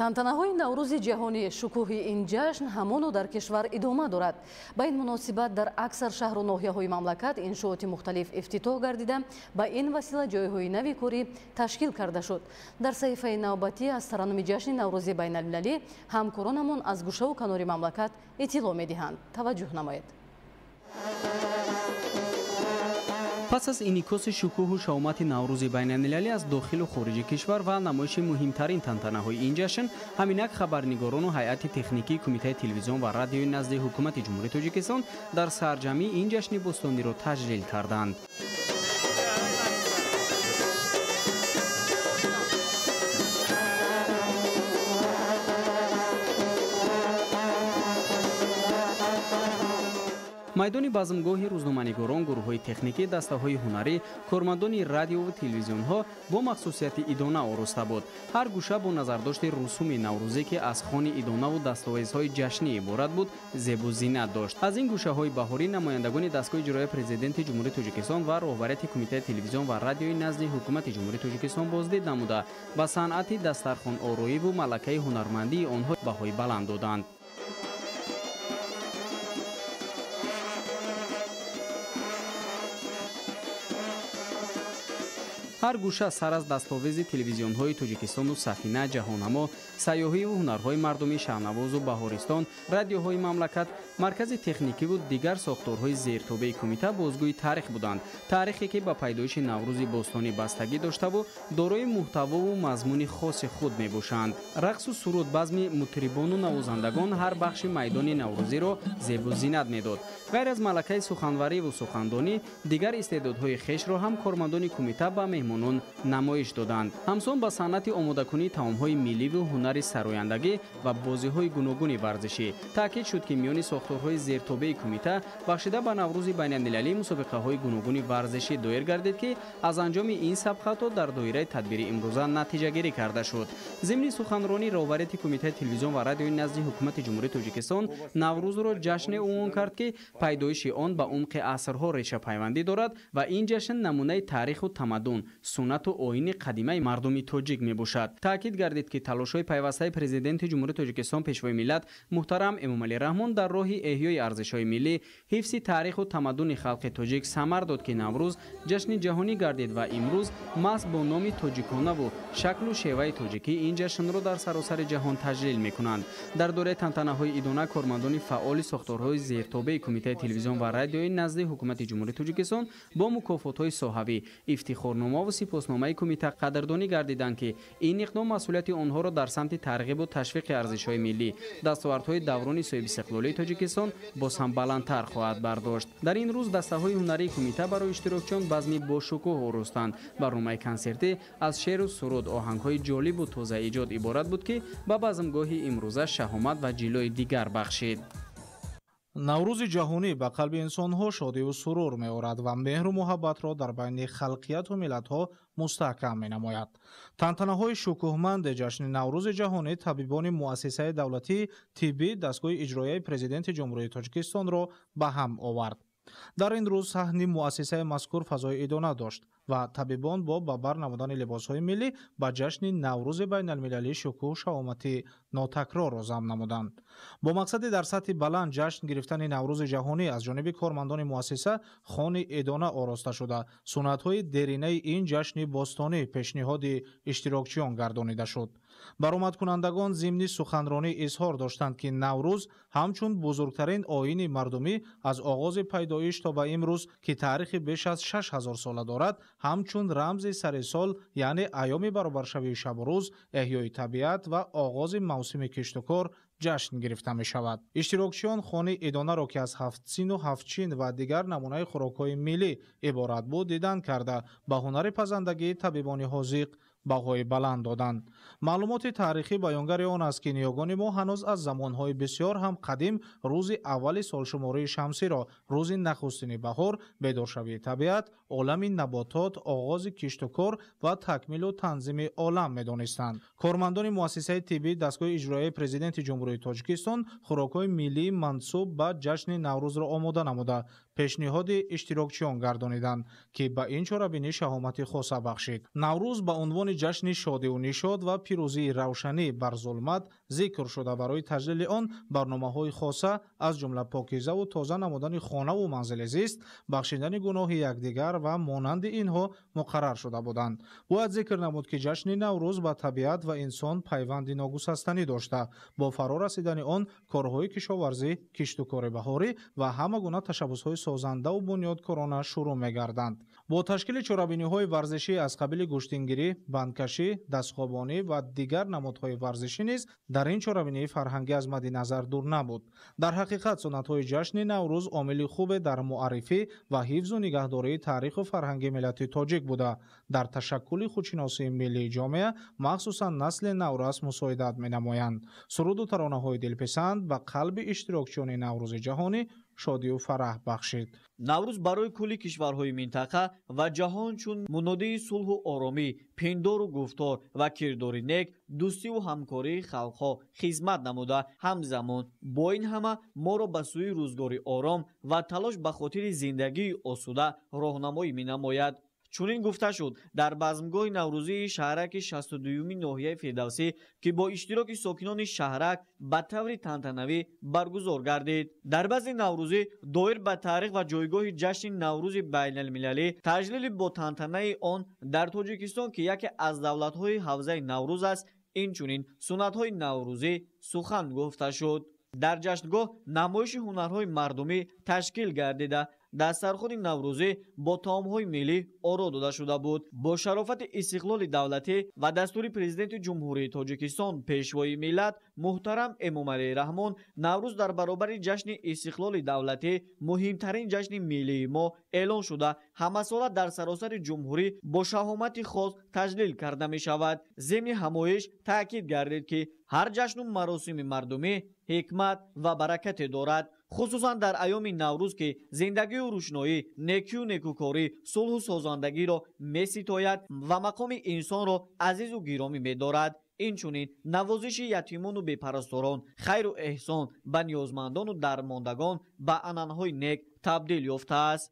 Тантанаҳои Наврӯзи ҷаҳонӣ, шукӯҳи ин ҷашн ҳамоно дар кишвар идома дорад. Ба ин муносибат дар аксар шаҳру ноҳияҳои мамлакат иншооти мухталиф ифтитоҳ гардида, ба ин васила ҷойҳои нави корӣ ташкил карда шуд. Дар саҳифаи навбатӣ аз тараннуми ҷашни Наврӯзи байналмилалӣ ҳамкоронамон аз гӯшаву канори мамлакат иттилоъ медиҳанд. Таваҷҷӯҳ намоед. Пас аз инъикоси шукӯҳу шаомати Наврӯзи байналмилалӣ аз дохилу хориҷи кишвар ва намоиши муҳимтарин тантанаҳои ин ҷашн, ҳаминак хабарнигорону ҳайати техникии Кумитаи телевизион ва радиои назди Ҳукумати Ҷумҳурии Тоҷикистон дар сарҷамъи ин ҷашни бостониро таҷлил карданд. Майдони базмгоҳи рӯзноманигорон, гурӯҳҳои техникӣ, дастаҳои ҳунарӣ, кормандони радиову телевизионҳо бо махсусияти идона ороста буд. Ҳар гӯша бо назардошти русуми наврӯзӣ, ки аз хони идонаву дастовезҳои ҷашнӣ иборат буд, зебу зинат дошт. Аз ин гӯшаҳои баҳорӣ намояндагони дастгоҳи иҷроияи Президенти Ҷумҳурии Тоҷикистон ва роҳбарияти Кумитаи телевизион ва радиои назди Ҳукумати Ҷумҳурии Тоҷикистон боздид намуда, ба санъати дастархонороиву малакаи ҳунармандии онҳо баҳои баланд доданд. Ҳар гӯша сар аз дастовези телевизионҳои Тоҷикистону Сафина, Ҷаҳоннамо, сайёҳиву ҳунарҳои мардумӣ, Шаҳнавозу Баҳористон, радиоҳои мамлакат, маркази техникиву дигар сохторҳои зертобеи кумита бозгӯи таърих буданд. Таърихе, ки ба пайдоиши Наврӯзи бостонӣ бастагӣ доштаву дорои муҳтавову мазмуни хоси худ мебошанд. Рақсу суруд, базми мутрибону навозандагон ҳар бахши майдони наврӯзиро зебу зинат медод. Ғайр аз малакаи суханвариву сухандонӣ, дигар истеъдодҳои хешро ҳам кормандони кумита ба меҳмонон намоиш доданд. Ҳамсон ба санъати омодакунии таомҳои милливу ҳунари сарояндагӣ ва бозиҳои гуногуни варзишӣ. Таъкид шуд, ки миёни сохторҳои зертобеи кумита бахшида ба Наврӯзи байналмилалӣ мусобиқаҳои гуногуни варзишӣ доир гардид, ки аз анҷоми ин сабқато дар доираи тадбири имрӯза натиҷагирӣ карда шуд. Зимни суханронӣ роҳбарияти Кумитаи телевизион ва радиои назди Ҳукумати Ҷумҳурии Тоҷикистон Наврӯзро ҷашне унвон кард, ки пайдоиши он ба умқи асрҳо решапайвандӣ дорад ва ин ҷашн намунаи таъриху тамаддун, суннату оини қадимаи мардуми тоҷик мебошад. Таъкид гардид, ки талошҳои пайвастаи Президенти Ҷумҳурии Тоҷикистон, Пешвои миллат муҳтарам Эмомалӣ Раҳмон дар роҳи эҳёи арзишҳои миллӣ, ҳифзи таъриху тамаддуни халқи тоҷик самар дод, ки Наврӯз ҷашни ҷаҳонӣ гардид ва имрӯз маҳз бо номи тоҷиконаву шаклу шеваи тоҷикӣ ин ҷашнро дар саросари ҷаҳон таҷлил мекунанд. Дар доираи тантанаҳои идона кормандони фаъоли сохторҳои зертобеи Кумитаи телевизион ва радиои назди Ҳукумати Ҷумҳурии Тоҷикистон бо мукофотҳои соҳавӣ, ифтихорномаву сипосномаи кумита қадрдонӣ гардиданд, ки ин иқдом масъулияти онҳоро дар самти тарғибу ташвиқи арзишҳои миллӣ, дастовардҳои даврони соҳибистиқлолии Тоҷикистон боз ҳам баландтар хоҳад бардошт. Дар ин рӯз дастаҳои ҳунарии кумита барои иштирокчиён базми бошукӯҳ оростанд. Барномаи консертӣ аз шеъру суруд, оҳангҳои ҷолибу тозаиҷод иборат буд, ки ба базмгоҳи имрӯза шаҳомат ва ҷилои дигар бахшид. Наврӯзи ҷаҳонӣ ба қалби инсонҳо шодиву сурур меорад ва меҳру муҳаббатро дар байни халқияту миллатҳо мустаҳкам менамояд. Тантанаҳои шукӯҳманди ҷашни Наврӯзи ҷаҳонӣ табибони муассисаи давлатии тиббии дастгоҳи иҷроияи Президенти Ҷумҳурии Тоҷикистонро ба ҳам овард. Дар ин рӯз саҳни муассисаи мазкур фазои идона дошт ва табибон бо ба бар намудани либосҳои миллӣ ба ҷашни Наврӯзи байналмилалӣ шукӯҳу шаҳомати нотакрорро зам намуданд. Бо мақсади дар сатҳи баланд ҷашн гирифтани Наврӯзи ҷаҳонӣ аз ҷониби кормандони муассиса хони идона ороста шуда, суннатҳои деринаи ин ҷашни бостонӣ пешниҳоди иштирокчиён гардонида шуд. Баромадкунандагон зимни суханронӣ изҳор доштанд, ки Наврӯз ҳамчун бузургтарин оини мардумӣ аз оғози пайдоиш то ба имрӯз, ки таърихи беш аз 6000 сола дорад, ҳамчун рамзи сари сол, яъне айёми баробаршавии шабу рӯз, эҳёи табиат ва оғози мавсими киштукор ҷашн гирифта мешавад. Иштирокчиён хони идонаро, ки аз ҳафтсину ҳафтчин ва дигар намунаи хӯрокҳои миллӣ иборат буд, дидан карда, ба ҳунари пазандагии табибони ҳозиқ баҳои баланд доданд. Маълумоти таърихӣ баёнгари он аст, ки ниёгони мо ҳанӯз аз замонҳои бисёр ҳам қадим рӯзи аввали солшумории шамсиро рӯзи нахустини баҳор, бедоршавии табиат, олами наботот, оғози киштукор ва такмилу танзими олам медонистанд. Кормандони муассисаи тиббии дастгоҳи иҷроияи Президенти Ҷумҳурии Тоҷикистон хӯрокҳои миллии мансуб ба ҷашни Наврӯзро омода намуда, пешниҳоди иштирокчиён гардониданд, ки ба ин чорабинӣ шаҳомати хоса бахшид. Наврӯз ба унвони ҷашни шодиву нишод ва пирӯзии равшанӣ бар зулмат зикр шуда, барои таҷлили он барномаҳои хоса аз ҷумла покизаву тоза намудани хонаву манзили зист, бахшидани гуноҳи якдигар ва монанди инҳо муқаррар шуда буданд. Бояд зикр намуд, ки ҷашни Наврӯз ба табиат ва инсон пайванди ногусастанӣ дошта, бо фаро расидани он корҳои кишоварзӣ, киштукори баҳорӣ ва ҳама гуна ташаббусҳои созандаву бунёдкорона шурӯъ мегарданд. Бо ташкили чорабиниҳои варзишӣ аз қабили гӯштингирӣ, бандкашӣ, дастхобонӣ ва дигар намудҳои варзишӣ низ дар ин чорабинии фарҳангӣ аз мадди назар дур набуд. Дар ҳақиқат суннатҳои ҷашни Наврӯз омили хубе дар муаррифӣ ва ҳифзу нигаҳдории таъриху фарҳанги миллати тоҷик буда, дар ташаккули худшиносии миллии ҷомеа, махсусан насли наврас мусоидат менамоянд. Суруду таронаҳои дилписанд ба қалби иштирокчиёни Наврӯзи ҷаҳонӣ шодию фараҳ бахшид. Наврӯз барои кулли кишварҳои минтақа ва ҷаҳон чун мунодии сулҳу оромӣ, пиндору гуфтор ва кирдори нек, дӯстиву ҳамкории халқҳо хизмат намуда, ҳамзамон бо ин ҳама моро ба сӯи рӯзгори ором ва талош ба хотири зиндагии осуда роҳнамоӣ менамояд. Чунин гуфта шуд дар базмгоҳи наврӯзии шаҳраки 62-юми ноҳияи Фирдавсӣ, ки бо иштироки сокинони шаҳрак ба таври тантанавӣ баргузор гардид. Дар базми наврӯзӣ доир ба таърих ва ҷойгоҳи ҷашни Наврӯзи байналмилалӣ, таҷлили бо тантанаи он дар Тоҷикистон, ки яке аз давлатҳои ҳавзаи Наврӯз аст, инчунин суннатҳои наврӯзӣ сухан гуфта шуд. Дар ҷашнгоҳ намоиши ҳунарҳои мардумӣ ташкил гардида, дастархони наврӯзӣ бо таомҳои миллӣ оро дода шуда буд. Бо шарофати истиқлоли давлатӣ ва дастури Президенти Ҷумҳурии Тоҷикистон, Пешвои миллат муҳтарам Эмомалӣ Раҳмон, Наврӯз дар баробари ҷашни истиқлоли давлатӣ муҳимтарин ҷашни миллии мо эълон шуда, ҳамасола дар саросари ҷумҳурӣ бо шаҳомати хос таҷлил карда мешавад. Зимни ҳамоиш таъкид гардид, ки ҳар ҷашну маросими мардумӣ ҳикмат ва баракате дорад, хусусан дар айёми Наврӯз, ки зиндагию рӯшноӣ, некию некукорӣ, сулҳу созандагиро меситояд ва мақоми инсонро азизу гиромӣ медорад. Инчунин навозиши ятимону бепарасторон, хайру эҳсон ба ниёзмандону дармондагон ба анъанаҳои нек табдил ёфтааст.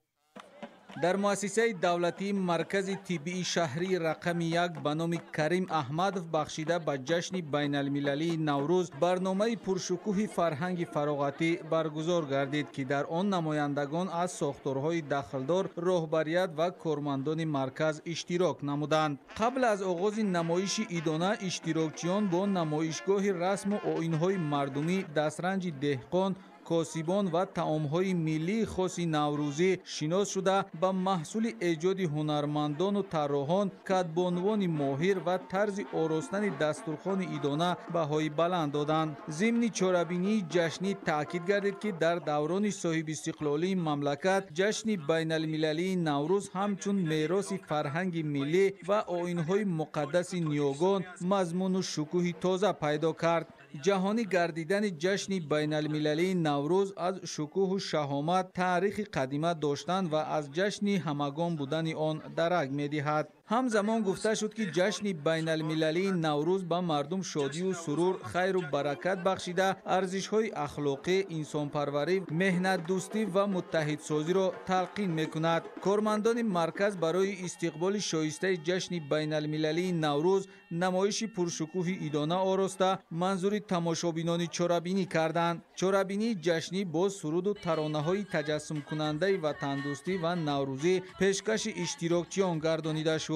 Дар муассисаи давлатии маркази тиббии шаҳрии рақами 1 ба номи Карим Аҳмадов бахшида ба ҷашни байналмилалии Наврӯз барномаи пуршукӯҳи фарҳанги фароғатӣ баргузор гардид, ки дар он намояндагон аз сохторҳои дахлдор, роҳбарият ва кормандони марказ иштирок намуданд. Қабл аз оғози намоиши идона иштирокчиён бо намоишгоҳи расму оинҳои мардумӣ, дастранҷи деҳқон, косибон ва таомҳои миллии хоси наврӯзӣ шинос шуда, ба маҳсули эҷоди ҳунармандону тарроҳон, кадбонувони моҳир ва тарзи оростани дастурхони идона баҳои баланд доданд. Зимни чорабинии ҷашнӣ таъкид гардид, ки дар даврони соҳибистиқлолии мамлакат ҷашни байналмилалии Наврӯз ҳамчун мероси фарҳанги миллӣ ва оинҳои муқаддаси ниёгон мазмуну шукӯҳи тоза пайдо кард. Ҷаҳонӣ гардидани ҷашни байналмилалии Наврӯз аз шукӯҳу шаҳомат, таърихи қадима доштан ва аз ҷашни ҳамагон будани он дарак медиҳад. Ҳамзамон гуфта шуд, ки ҷашни байналмилалии Наврӯз ба мардум шодию сурур, хайру баракат бахшида, арзишҳои ахлоқӣ, инсонпарварӣ, меҳнатдӯстӣ ва муттаҳидсозиро талқин мекунад. Кормандони марказ барои истиқболи шоистаи ҷашни байналмилалии Наврӯз намоиши пуршукӯҳи идона ороста, манзури тамошобинони чорабинӣ карданд. Чорабинии ҷашнӣ бо суруду таронаҳои таҷассумкунандаи ватандӯстӣ ва наврӯзӣ пешкаши иштирокчиён гардонида шуд.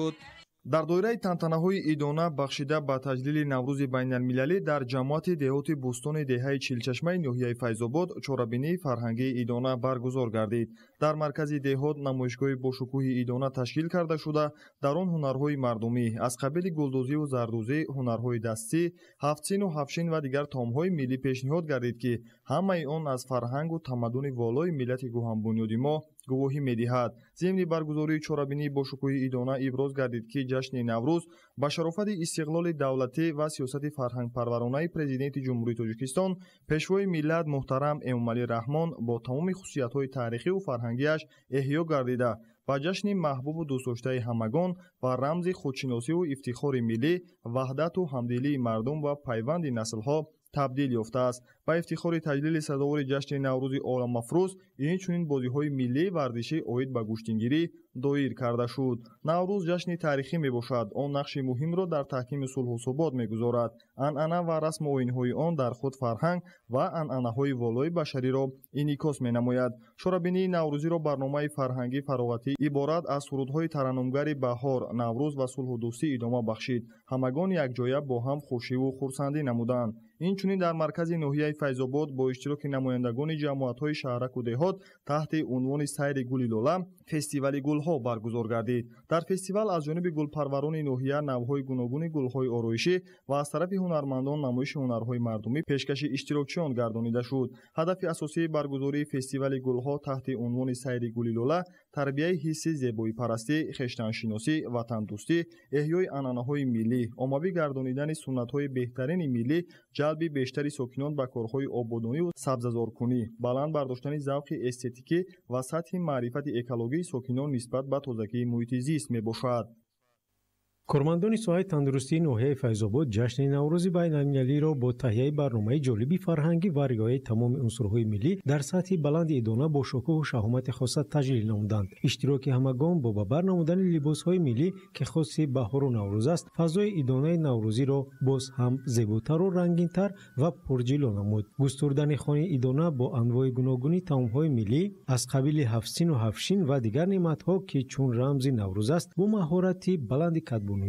Дар доираи тантанаҳои идона бахшида ба таҷлили Наврӯзи байналмилалӣ дар ҷамоати деҳоти Бӯстони деҳаи Чилчашмаи ноҳияи Файзобод чорабинии фарҳангии идона баргузор гардид. Дар маркази деҳот намоишгоҳи бошукӯҳи идона ташкил карда шуда, дар он ҳунарҳои мардумӣ аз қабили гулдӯзиву зардӯзӣ, ҳунарҳои дастӣ, ҳафтсину ҳафтшин ва дигар таомҳои миллӣ пешниҳод гардид, ки ҳамаи он аз фарҳангу тамаддуни волои миллати гӯҳанбунёди мо гувоҳӣ медиҳад. Зимни баргузории чорабинии бошукӯҳи идона иброз гардид, ки ҷашни Наврӯз ба шарофати истиқлоли давлатӣ ва сиёсати фарҳангпарваронаи Президенти Ҷумҳурии Тоҷикистон, Пешвои миллат муҳтарам Эмомалӣ Раҳмон бо тамоми хусусиятҳои таърихиву фарҳангиаш эҳё гардида, ба ҷашни маҳбубу дӯстдоштаи ҳамагон ва рамзи худшиносиву ифтихори миллӣ, ваҳдату ҳамдилии мардум ва пайванди наслҳо табдил ёфтааст. Ба ифтихори таҷлили сазовори ҷашни Наврӯзи оламафрӯз инчунин бозиҳои миллии варзишӣ оид ба гӯштингирӣ доир карда шуд. Наврӯз ҷашни таърихӣ мебошад. Он нақши муҳимро дар таҳкими сулҳу субот мегузорад. Анъана ва расму оинҳои он дар худ фарҳанг ва анъанаҳои волои башариро инъикос менамояд. Чорабинии наврӯзиро барномаи фарҳангӣ фароғатӣ иборат аз сурудҳои тараннумгари баҳор, Наврӯз ва сулҳу дӯстӣ идома бахшид. Ҳамагон якҷоя бо ҳам хушиву хурсандӣ намуданд. Инчунин дар маркази ноҳияи Файзобод бо иштироки намояндагони ҷамоатҳои шаҳраку деҳот таҳти унвони «Сайри гули лола» фестивали гулҳо баргузор гардид. Дар фестивал аз ҷониби гулпарварони ноҳия навъҳои гуногуни гулҳои ороишӣ ва аз тарафи ҳунармандон намоиши ҳунарҳои мардумӣ пешкаши иштирокчиён гардонида шуд. Ҳадафи асосии баргузории фестивали гулҳо таҳти унвони «Сайри гули лола» тарбияи ҳисси зебоипарастӣ, хештаншиносӣ, ватандӯстӣ, эҳёи анъанаҳои миллӣ, оммавӣ гардонидани суннатҳои беҳтарини миллӣ, ҷалби бештари сокинон ба корҳои ободониву сабзазоркунӣ, баланд бардоштани завқи эстетикӣ ва сатҳи маърифати экологии сокинон нисбат ба тозагии муҳити зист мебошад. Кормандони соҳаи тандурустии ноҳияи Файзобод ҷашни Наврӯзи байналмилалиро бо таҳияи барномаи ҷолиби фарҳангӣ ва риояи тамоми унсурҳои миллӣ дар сатҳи баланди идона бо шукӯҳу шаҳомати хоса таҷлил намуданд. Иштироки ҳамагон бо ба бар намудани либосҳои миллӣ, ки хоси баҳору наврӯз аст, фазои идонаи наврӯзиро боз ҳам зеботару рангинтар ва пурҷило намуд. Густурдани хони идона бо анвои гуногуни таомҳои миллӣ аз қабили ҳафтсину ҳафтшин ва дигар неъматҳо, ки чун рамзи наврӯз аст, бо маҳорати баланди кадбонуӣ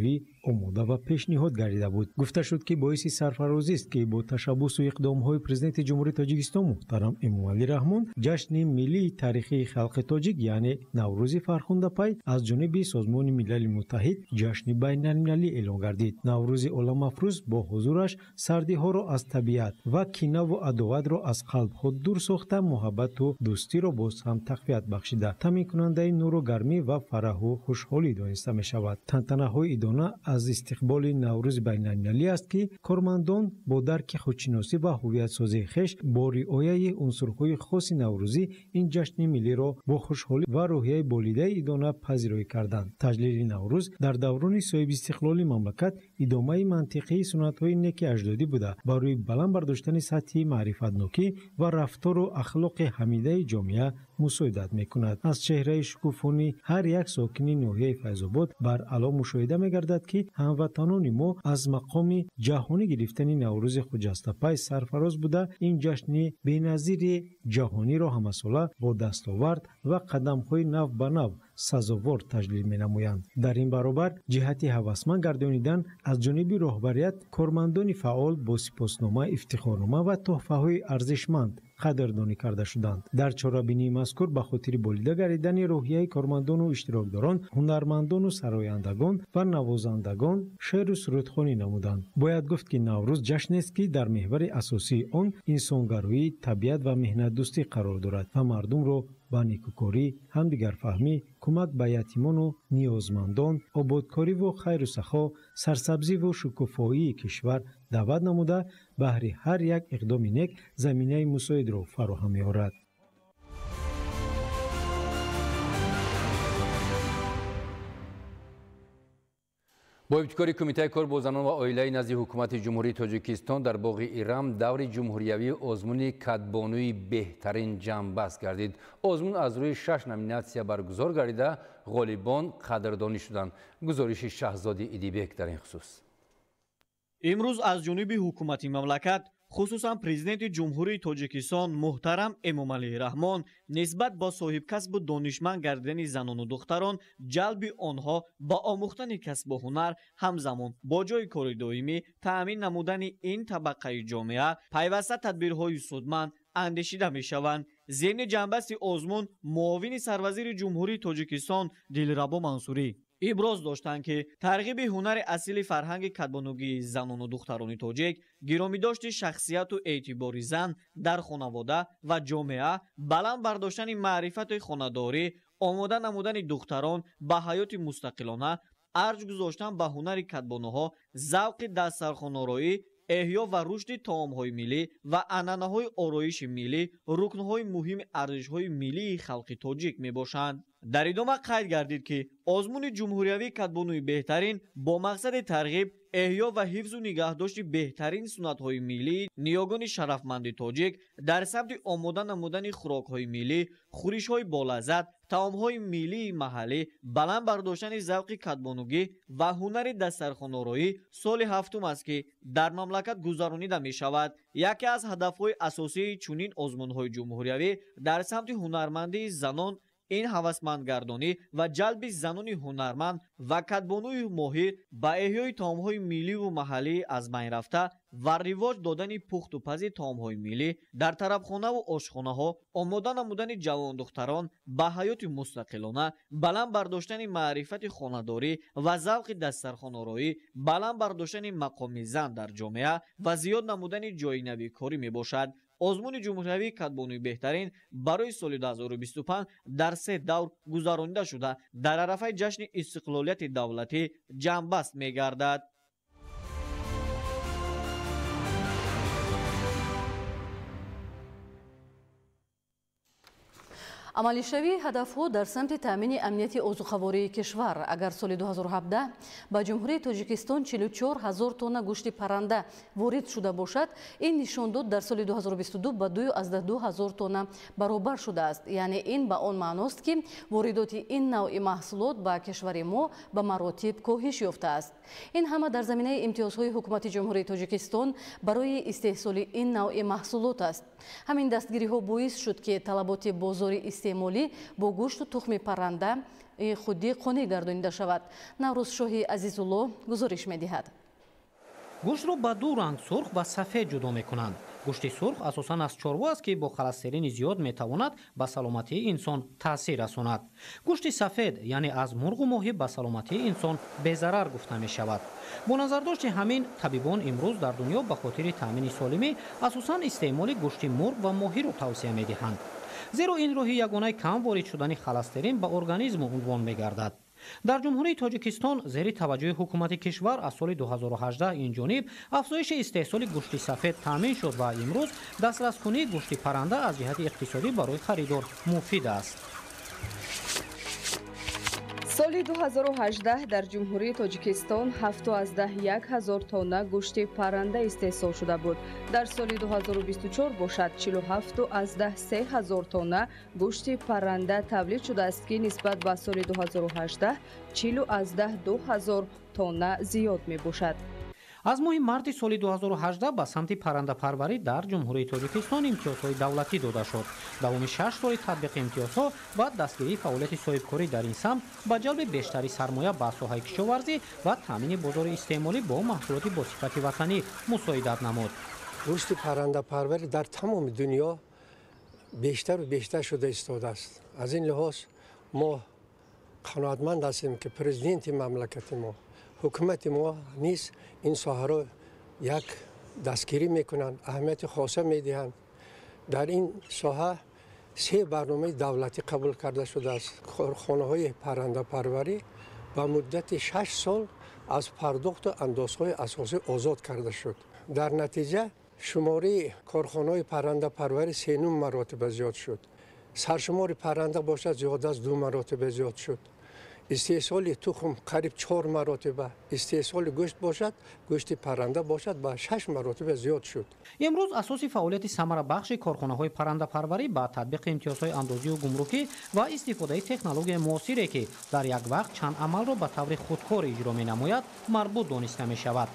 омода ва пешниҳод гардида буд. Гуфта шуд, ки боиси сарфарозист, ки бо ташаббусу иқдомҳои Президенти Ҷумҳурии Тоҷикистон муҳтарам Эмомалӣ Раҳмон ҷашни миллии таърихии халқи тоҷик, яъне Наврӯзи фархундапай, аз ҷониби Созмони Милали Муттаҳид ҷашни байналмилалӣ эълон гардид. Наврӯзи оламафрӯз бо ҳузураш сардиҳоро аз табиат ва кинаву адоватро аз қалбҳо дур сохта, муҳаббату дӯстиро боз ҳам тақвият бахшида, таъминкунандаи нуру гармӣ ва фараҳу хушҳолӣ дониста мешавад. Тантанаҳои идона аз истиқболи Наврӯзи байналмилалӣ аст, ки кормандон бо дарки худшиносӣ ва ҳуввиятсозии хеш бо риояи унсурҳои хоси наврӯзӣ ин ҷашни миллиро бо хушҳолӣ ва рӯҳияи болидаи идона пазироӣ карданд. Таҷлили Наврӯз дар даврони соҳибистиқлоли мамлакат идомаи мантиқии суннатҳои неки аҷдодӣ буда, барои баланд бардоштани сатҳи маърифатнокӣ ва рафтору ахлоқи ҳамидаи ҷомеа мусоидат мекунад. Аз чеҳраи шукуфонии ҳар як сокини ноҳияи Файзобод баръало мушоҳида мегардад, ки ҳамватанони мо аз мақоми ҷаҳонӣ гирифтани Наврӯзи хуҷастапай сарфароз буда, ин ҷашни беназири ҷаҳониро ҳамасола бо дастовард ва қадамҳои нав ба нав сазовор таҷлил менамоянд. Дар ин баробар ҷиҳати ҳавасманд гардонидан аз ҷониби роҳбарият кормандони фаъол бо сипоснома, ифтихорнома ва тӯҳфаҳои арзишманд қадрдонӣ карда шуданд. Дар чорабинии мазкур ба хотири болида гардидани рӯҳияи кормандону иштирокдорон, ҳунармандону сарояндагон ва навозандагон шеъру сурудхонӣ намуданд. Бояд гуфт, ки Наврӯз ҷашнест, ки дар меҳвари асосии он инсонгароӣ, табиат ва меҳнатдӯстӣ қарор дорад ва мардумро ба некукорӣ, ҳамдигарфаҳмӣ, кӯмак ба ятимону ниёзмандон, ободкориву хайру сахо, сарсабзиву шукуфоии кишвар даъват намуда, баҳри ҳар як иқдоми нек заминаи мусоидро фароҳам меорад. Бо ибтикори Кумитаи кор бо занон ва оилаи назди Ҳукумати Ҷумҳурии Тоҷикистон дар боғи Ирам даври ҷумҳуриявии озмуни кадбонуи беҳтарин ҷамъбаст гардид. Озмун аз рӯи 6 номинатсия баргузор гардида, ғолибон қадрдонӣ шуданд. Гузориши Шаҳзоди Идибек дар ин хусус. Имрӯз аз ҷониби ҳукумати мамлакат, хусусан Президенти Ҷумҳурии Тоҷикистон муҳтарам Эмомалӣ Раҳмон, нисбат ба соҳибкасбу донишманд гардидани занону духтарон, ҷалби онҳо ба омӯхтани касбу ҳунар, ҳамзамон бо ҷойи кори доимӣ таъмин намудани ин табақаи ҷомеа пайваста тадбирҳои судманд андешида мешаванд. Зимни ҷамъбасти озмун муовини сарвазири Ҷумҳурии Тоҷикистон Дилрабо Мансурӣ иброз доштанд, ки тарғиби ҳунари асили фарҳанги кадбонугии занону духтарони тоҷик, гиромидошти шахсияту эътибори зан дар хонавода ва ҷомеа, баланд бардоштани маърифати хонадорӣ, омода намудани духтарон ба ҳаёти мустақилона, арҷ гузоштан ба ҳунари кадбонуҳо, завқи дастархонороӣ, эҳё ва рушди таомҳои миллӣ ва анъанаҳои ороиши миллӣ рукнҳои муҳими арзишҳои миллии халқи тоҷик мебошанд. Дар идома қайд гардид, ки озмуни ҷумҳуриявии кадбонуи беҳтарин бо мақсади тарғиб, эҳё ва ҳифзу нигаҳдошти беҳтарин суннатҳои миллии ниёгони шарафманди тоҷик дар самти омода намудани хӯрокҳои миллӣ, хӯришҳои болаззат, таомҳои миллии маҳаллӣ, баланд бардоштани завқи кадбонугӣ ва ҳунари дастархонороӣ соли ҳафтум аст, ки дар мамлакат гузаронида мешавад. Яке аз ҳадафҳои асосии чунин озмунҳои ҷумҳуриявӣ дар самти ҳунармандии занон ин ҳавасмандгардонӣ ва ҷалби занони ҳунарманд ва кадбонуи моҳир ба эҳёи таомҳои милливу маҳаллӣ аз байн рафта ва ривоҷ додани пухтупази таомҳои миллӣ дар тарабхонаву ошхонаҳо, омода намудани ҷавондухтарон ба ҳаёти мустақилона, баланд бардоштани маърифати хонадорӣ ва завқи дастархонороӣ, баланд бардоштани мақоми зан дар ҷомеа ва зиёд намудани ҷойи нави корӣ мебошад. Озмуни ҷумҳуриявии кадбонуи беҳтарин барои соли 2025 дар 3 давр гузаронида шуда, дар арафаи ҷашни истиқлолияти давлатӣ ҷамъбаст мегардад. Амалишавии ҳадафҳо дар самти таъмини амнияти озуқавории кишвар. Агар соли 2017 ба Ҷумҳурии Тоҷикистон 44 ҳазор тонна гӯшти парранда ворид шуда бошад, ин нишондод дар соли 2022 ба 2,2 ҳазор тонна баробар шудааст. Яъне ин ба он маъност, ки воридоти ин навъи маҳсулот ба кишвари мо ба маротиб коҳиш ёфтааст. Ин ҳама дар заминаи имтиёзҳои Ҳукумати Ҷумҳурии Тоҷикистон барои истеҳсоли ин навъи маҳсулот аст. Ҳамин дастгириҳо боис шуд, ки талаботи бозори истеъмолӣ бо гӯшту тухми парранда худӣ қонеъ гардонида шавад. Наврӯзшоҳи Азизулло гузориш медиҳад. Гӯштро ба ду ранг, сурх ва сафед, ҷудо мекунанд. Гӯшти сурх асосан аз чорво аст, ки бо холестерини зиёд метавонад ба саломатии инсон таъсир расонад. Гӯшти сафед, яъне аз мурғу моҳӣ, ба саломатии инсон безарар гуфта мешавад. Бо назардошти ҳамин, табибон имрӯз дар дунё ба хотири таъмини солимӣ асосан истеъмоли гӯшти мурғ ва моҳиро тавсия медиҳанд. Зеро ин роҳи ягонаи кам ворид шудани холестерин ба организм унвон мегардад. Дар Ҷумҳурии Тоҷикистон зери таваҷҷӯҳи ҳукумати кишвар аз соли 2018 ин ҷониб афзоиши истеҳсоли гӯшти сафед таъмин шуд ва имрӯз дастраскунии гӯшти парранда аз ҷиҳати иқтисодӣ барои харидор муфид аст. Соли 2018 дар Ҷумҳурии Тоҷикистон 7,1 ҳазор тонна гӯшти парранда истеҳсол шуда буд. Дар соли 2024 бошад 47,3 ҳазор тонна гӯшти парранда тавлид шудааст, ки нисбат ба соли 2018 40,2 ҳазор тонна зиёд мебошад. Аз моҳи марти соли 2018 ба самти паррандапарварӣ дар Ҷумҳурии Тоҷикистон имтиёзҳои давлатӣ дода шуд. Давоми 6 соли татбиқи имтиёзҳо ва дастгирии фаъолияти соҳибкорӣ дар ин самт ба ҷалби бештари сармоя ба соҳаи кишоварзӣ ва таъмини бозори истеъмолӣ бо маҳсулоти босифати ватанӣ мусоидат намуд. Рушди паррандапарварӣ дар тамоми дунё Бештару бештар шуда истодааст. Аз ин лиҳоз мо қаноатманд ҳастем, ки президенти мамлакати мо, ҳукумати мо низ ин соҳаро як дастгирӣ мекунанд, аҳамияти хоса медиҳанд. Дар ин соҳа се барномаи давлатӣ қабул карда шудааст. Корхонаҳои паррандапарварӣ ба муддати 6 сол аз пардохту андозҳои асосӣ озод карда шуд. Дар натиҷа шумораи корхонаҳои паррандапарварӣ 3,5 маротиба зиёд шуд. Саршумори парранда бошад, зиёд аз 2 маротиба зиёд шуд. Истеҳсоли тухм қариб 4 маротиба, истеҳсоли гӯшт бошад, гӯшти парранда бошад, ба 6 маротиба зиёд шуд. Имрӯз асоси фаъолияти самарабахши корхонаҳои паррандапарварӣ ба татбиқи имтиёзҳои андозию гумрукӣ ва истифодаи технологияи муосире, ки дар як вақт чанд амалро ба таври худкор иҷро менамояд, марбут дониста мешавад.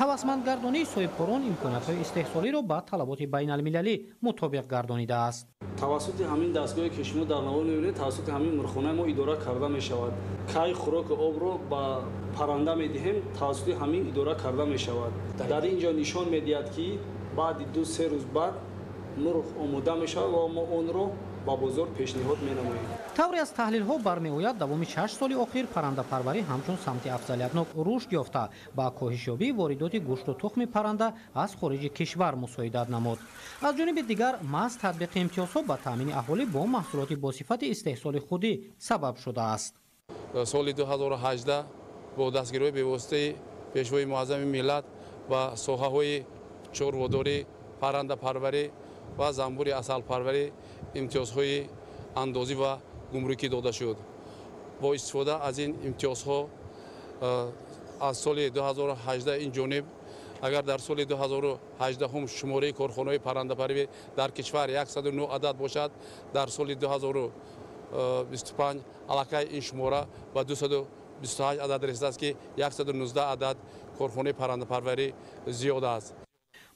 Ҳавасмандгардонии соҳибкорон имкониятҳои истеҳсолиро ба талаботи байналмилалӣ мутобиқ гардонидааст. Тавассути ҳамин дастгоҳе, ки шумо дар навор мебинед, тавассути ҳамин мурғхонаи мо идора карда мешавад. Кай хӯроку обро ба парранда медиҳем, тавассути ҳамин идора карда мешавад. Дар ин ҷо нишон медиҳад, ки баъди 2-3 рӯз баъд мурғ омода мешавад ва мо онро ба бозор пешниҳод менамоем. Тавре аз таҳлилҳо бармеояд, давоми 6 соли охир паррандапарварӣ ҳамчун самти афзалиятнок рушд ёфта, ба коҳишёбии воридоти гӯшту тухми парранда аз хориҷи кишвар мусоидат намуд. Аз ҷониби дигар, маҳз татбиқи имтиёзҳо ба таъмини аҳолӣ бо маҳсулоти босифати истеҳсоли худӣ сабаб шудааст. Соли 2018 бо дастгириҳои бевоситаи Пешвои муаззами миллат ба соҳаҳои чорводорӣ, паррандапарварӣ ва занбури асалпарварӣ имтиёзҳои андозӣ ва гумрукӣ дода шуд. Бо истифода аз ин имтиёзҳо аз соли 2018 ин ҷониб, агар дар соли 2018 шумораи корхонаҳои паррандапарварӣ дар кишвар 109 адад бошад, дар соли 2025 аллакай ин шумора ба 228 адад расидааст, ки 119 адад корхонаи паррандапарварӣ зиёд аст.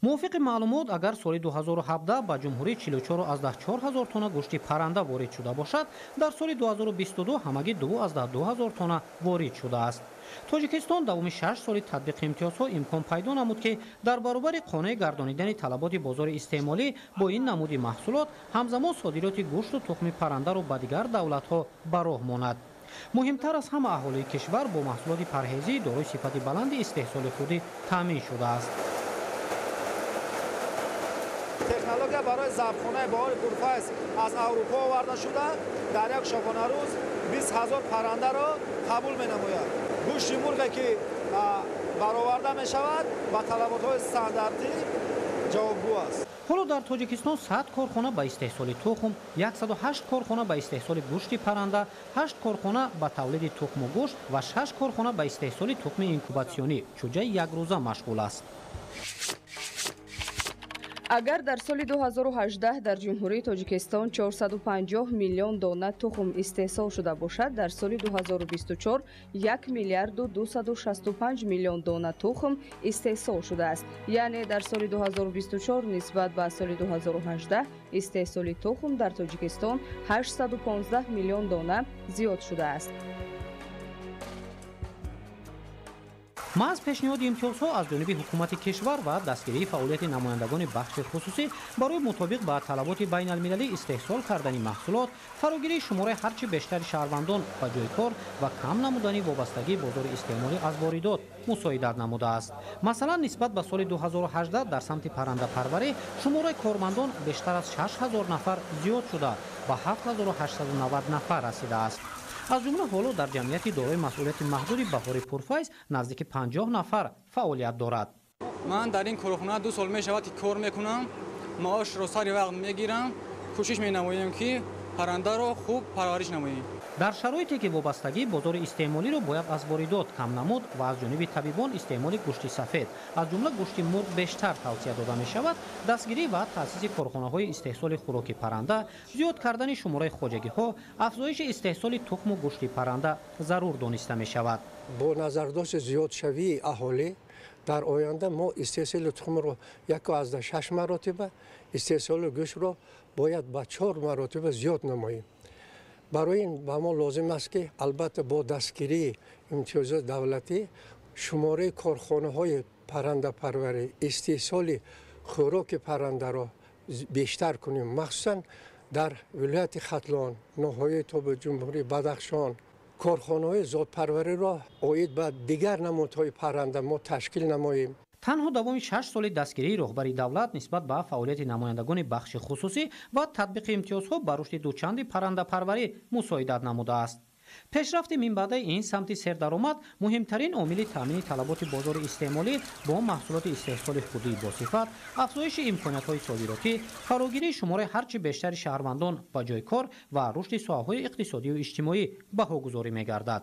Мувофиқи маълумот, агар соли 2017 ба ҷумҳурӣ 44,4 ҳазор тонна гӯшти парранда ворид шуда бошад, дар соли 2022 ҳамагӣ 2,2 ҳазор тонна ворид шудааст. Тоҷикистон давоми 6 соли татбиқи имтиёзҳо имкон пайдо намуд, ки дар баробари қонеъ гардонидани талаботи бозори истеъмолӣ бо ин намуди маҳсулот, ҳамзамон содироти гӯшту тухми паррандаро ба дигар давлатҳо ба роҳ монад. Муҳимтар аз ҳама, аҳолии кишвар бо маҳсулоти парҳезӣ дорои сифати баланди истеҳсоли худӣ таъмин шудааст. Технология барои забхонаи Баҳори Пурфайз аз Аврупо оварда шуда, дар як шабонарӯз 20 ҳазор паррандаро қабул менамояд. Гӯшти мурғе, ки бароварда мешавад, ба талаботҳои стандартӣ ҷавобгӯ аст. Ҳоло дар Тоҷикистон 100 корхона ба истеҳсоли тухм, 108 корхона ба истеҳсоли гӯшти парранда, 8 корхона ба тавлиди тухму гӯшт ва 6 корхона ба истеҳсоли тухми инкубатсионӣ чӯҷаи якрӯза машғул аст. Агар дар соли 2018 дар Ҷумҳурии Тоҷикистон 450 миллион дона тухм истеҳсол шуда бошад, дар соли 2024 1 миллиарду 265 миллион дона тухм истеҳсол шудааст. Яъне дар соли 2024 нисбат ба соли 2018 истеҳсоли тухм дар Тоҷикистон 815 миллион дона зиёд шудааст. Маҳз пешниҳоди имтиёзҳо аз ҷониби ҳукумати кишвар ва дастгирии фаъолияти намояндагони бахши хусусӣ барои мутобиқ ба талаботи байналмилалӣ истеҳсол кардани маҳсулот, фарогирии шумораи ҳарчи бештари шаҳрвандон ба ҷои кор ва кам намудани вобастагии бозори истеъмолӣ аз воридот мусоидат намудааст. Масалан, нисбат ба соли 2018 дар самти паррандапарварӣ шумораи кормандон бештар аз 6000 нафар зиёд шуда, ба 7890 нафар расидааст. Аз ҷумла ҳоло дар ҷамъияти дорои масъулияти маҳдуди Баҳори Пурфайз наздики 50 нафар фаъолият дорад. Ман дар ин корхона 2 сол мешавад, ки кор мекунам, маошро сари вақт мегирам, кӯшиш менамоем, ки паррандаро хуб парвариш намоем. Дар шароите ки вобастагии бозори истеъмолиро бояд аз воридот кам намуд ва аз ҷониби табибон истеъмоли гӯшти сафед, аз ҷумла гӯшти мурғ, бештар тавсия дода мешавад, дастгирӣ ва таъсиси корхонаҳои истеҳсоли хӯроки парранда, зиёд кардани шумораи хоҷагиҳо, афзоиши истеҳсоли тухму гӯшти парранда зарур дониста мешавад. Бо назардошти зиёдшавии аҳолӣ дар оянда мо истеҳсоли тухмро 1,6 маротиба, истеҳсоли гӯштро бояд ба 4 маротиба зиёд намоем. Барои ин ба мо лозим аст, ки албатта бо дастгирии имтиёзоти давлатӣ шумораи корхонаҳои паррандапарварӣ, истеҳсоли хӯроки паррандаро бештар кунем, махсусан Дар вилояти Хатлон, ноҳияи тобеи Ҷумҳурии Бадахшон корхонаҳои зодпарвариро оид ба дигар намудҳои парранда мо ташкил намоем. Танҳо давоми 6 соли дастгирии роҳбари давлат нисбат ба фаъолияти намояндагони бахши хусусӣ ва татбиқи имтиёзҳо ба рушди дучанди паррандапарварӣ мусоидат намудааст. Пешрафти минбаъдаи ин самти сердаромад муҳимтарин омили таъмини талаботи бозори истеъмолӣ бо маҳсулоти истеҳсоли худии босифат, афзоиши имкониятҳои содиротӣ, фарогирии шумораи ҳарчи бештари шаҳрвандон ба ҷои кор ва рушди соҳаҳои иқтисодию иҷтимоӣ баҳогузорӣ мегардад.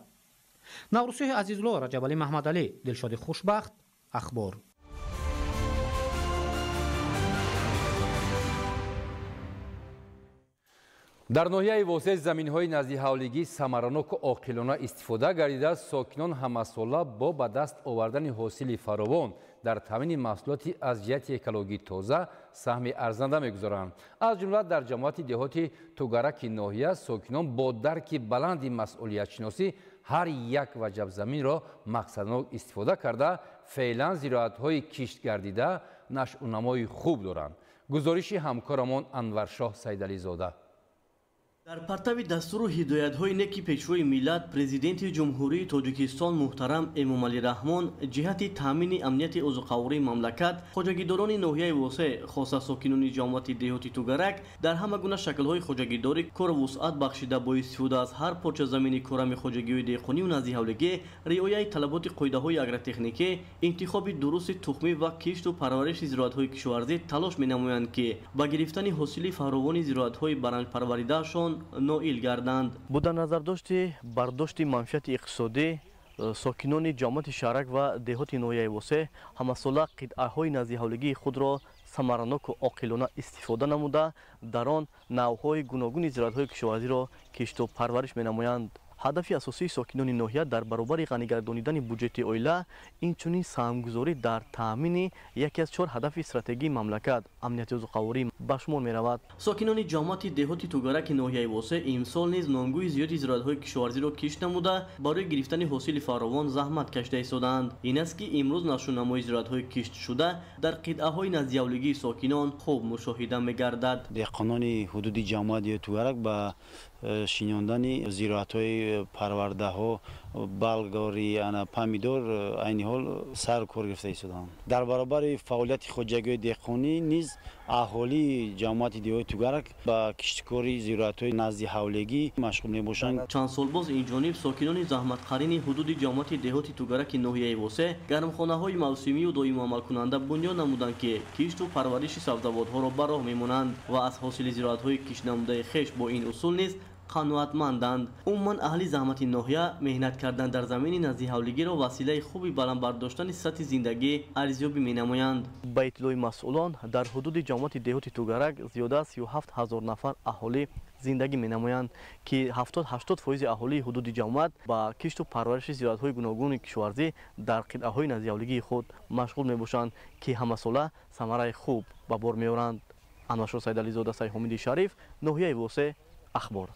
Наврӯсиҳи Азизулло, Раҷабалӣ Маҳмадалӣ, Дилшоди Хушбахт, Ахбор. Дар ноҳияи Восеъ заминҳои наздиҳавлигӣ самараноку оқилона истифода гардида, сокинон ҳамасола бо ба даст овардани ҳосили фаровон дар таъмини маҳсулоти аз ҷиҳати экологӣ тоза саҳми арзанда мегузоранд. Аз ҷумла дар ҷамоати деҳоти Тугараки ноҳия сокинон бо дарки баланди масъулиятшиносӣ ҳар як ваҷаб заминро мақсаднок истифода карда, феълан зироатҳои киштгардида нашъунамои хуб доранд. Гузориши ҳамкорамон Анваршоҳ Сайдализода. Дар партави дастуру ҳидоятҳои неки Пешвои миллат, Президенти Ҷумҳурии Тоҷикистон муҳтарам Эмомалӣ Раҳмон ҷиҳати таъмини амнияти озуқавории мамлакат, хоҷагидорони ноҳияи Восеъ, хоса сокинони ҷамоати деҳоти Тугарак дар ҳама гуна шаклҳои хоҷагидорӣ кору вусъат бахшида бо истифода аз ҳар порча замини корами хоҷагиҳои деҳқонию наздиҳавлигӣ, риояи талаботи қоидаҳои агротехникӣ, интихоби дурусти тухмӣ ва кишту парвариши зироатҳои кишоварзӣ талош менамоянд, ки ба гирифтани ҳосили фаровони зироатҳои баранҷпарваридаашон ноил гарданд. Бо дар назардошти бардошти манфиати иқтисодӣ, сокинони ҷамоати шаҳрак ва деҳоти ноҳияи Восеъ ҳамасола қитъаҳои наздиҳавлигии худро самараноку оқилона истифода намуда, дар он навъҳои гуногуни зироатҳои кишоварзиро кишту парвариш менамоянд. Ҳадафи асосии сокинони ноҳия дар баробари ғанигардонидани буҷети оила инчунин саҳмгузорӣ дар таъмини яке аз 4 ҳадафи стратегии мамлакат амнияти озуқаворӣ ба шумор меравад. Сокинони ҷамоати деҳоти Тугараки ноҳияи Восеъ имсол низ номгӯи зиёди зироатҳои кишоварзиро кишт намуда, барои гирифтани ҳосили фаровон заҳмат кашида истодаанд. Ин аст, ки имрӯз нашъунамои зироатҳои киштшуда дар қитъаҳои наздиҳавлигии сокинон хуб мушоҳида мегардад. Деҳқонони ҳудуди ҷамоати Тугарак ба шинондани зироатҳои парвардаҳо, балгори, помидор айни ҳол сар кор гирифта истодаанд. Дар баробари фаъолияти хоҷагиҳои деҳқонӣ низ аҳолии ҷамоати деҳоти Тугарак ба киштикори зироатҳои наздиҳавлигӣ машғул мебошанд. Чанд сол боз инҷониб сокинони заҳматқарини ҳудуди ҷамоати деҳоти Тугараки ноҳияи Восеъ гармхонаҳои мавсимию доимоамалкунанда бунёд намуданд, ки кишту парвариши сабзавотҳоро ба роҳ мемонанд ва аз ҳосили зироатҳои киштнамудаи хеш бо ин усул низ қаноатманданд. Умуман аҳли заҳмати ноҳия меҳнат кардан дар замини наздиҳавлигиро василаи хуби баланд бардоштани сатҳи зиндагӣ арзёбӣ менамоянд. Ба иттилои масъулон, дар ҳудуди ҷамоати деҳоти Тугарак зиёда аз 37 ҳазор нафар аҳолӣ зиндагӣ менамоянд, ки 70-80% аҳолии ҳудуди ҷамоат ба кишту парвариши зироатҳои гуногуни кишоварзӣ дар қитъаҳои наздиҳавлигии худ машғул мебошанд, ки ҳамасола самараи хуб ба бор меоранд. Анваршоҳ Сайдализода, Сайҳомиди Шариф, ноҳияи Восеъ, Ахбор.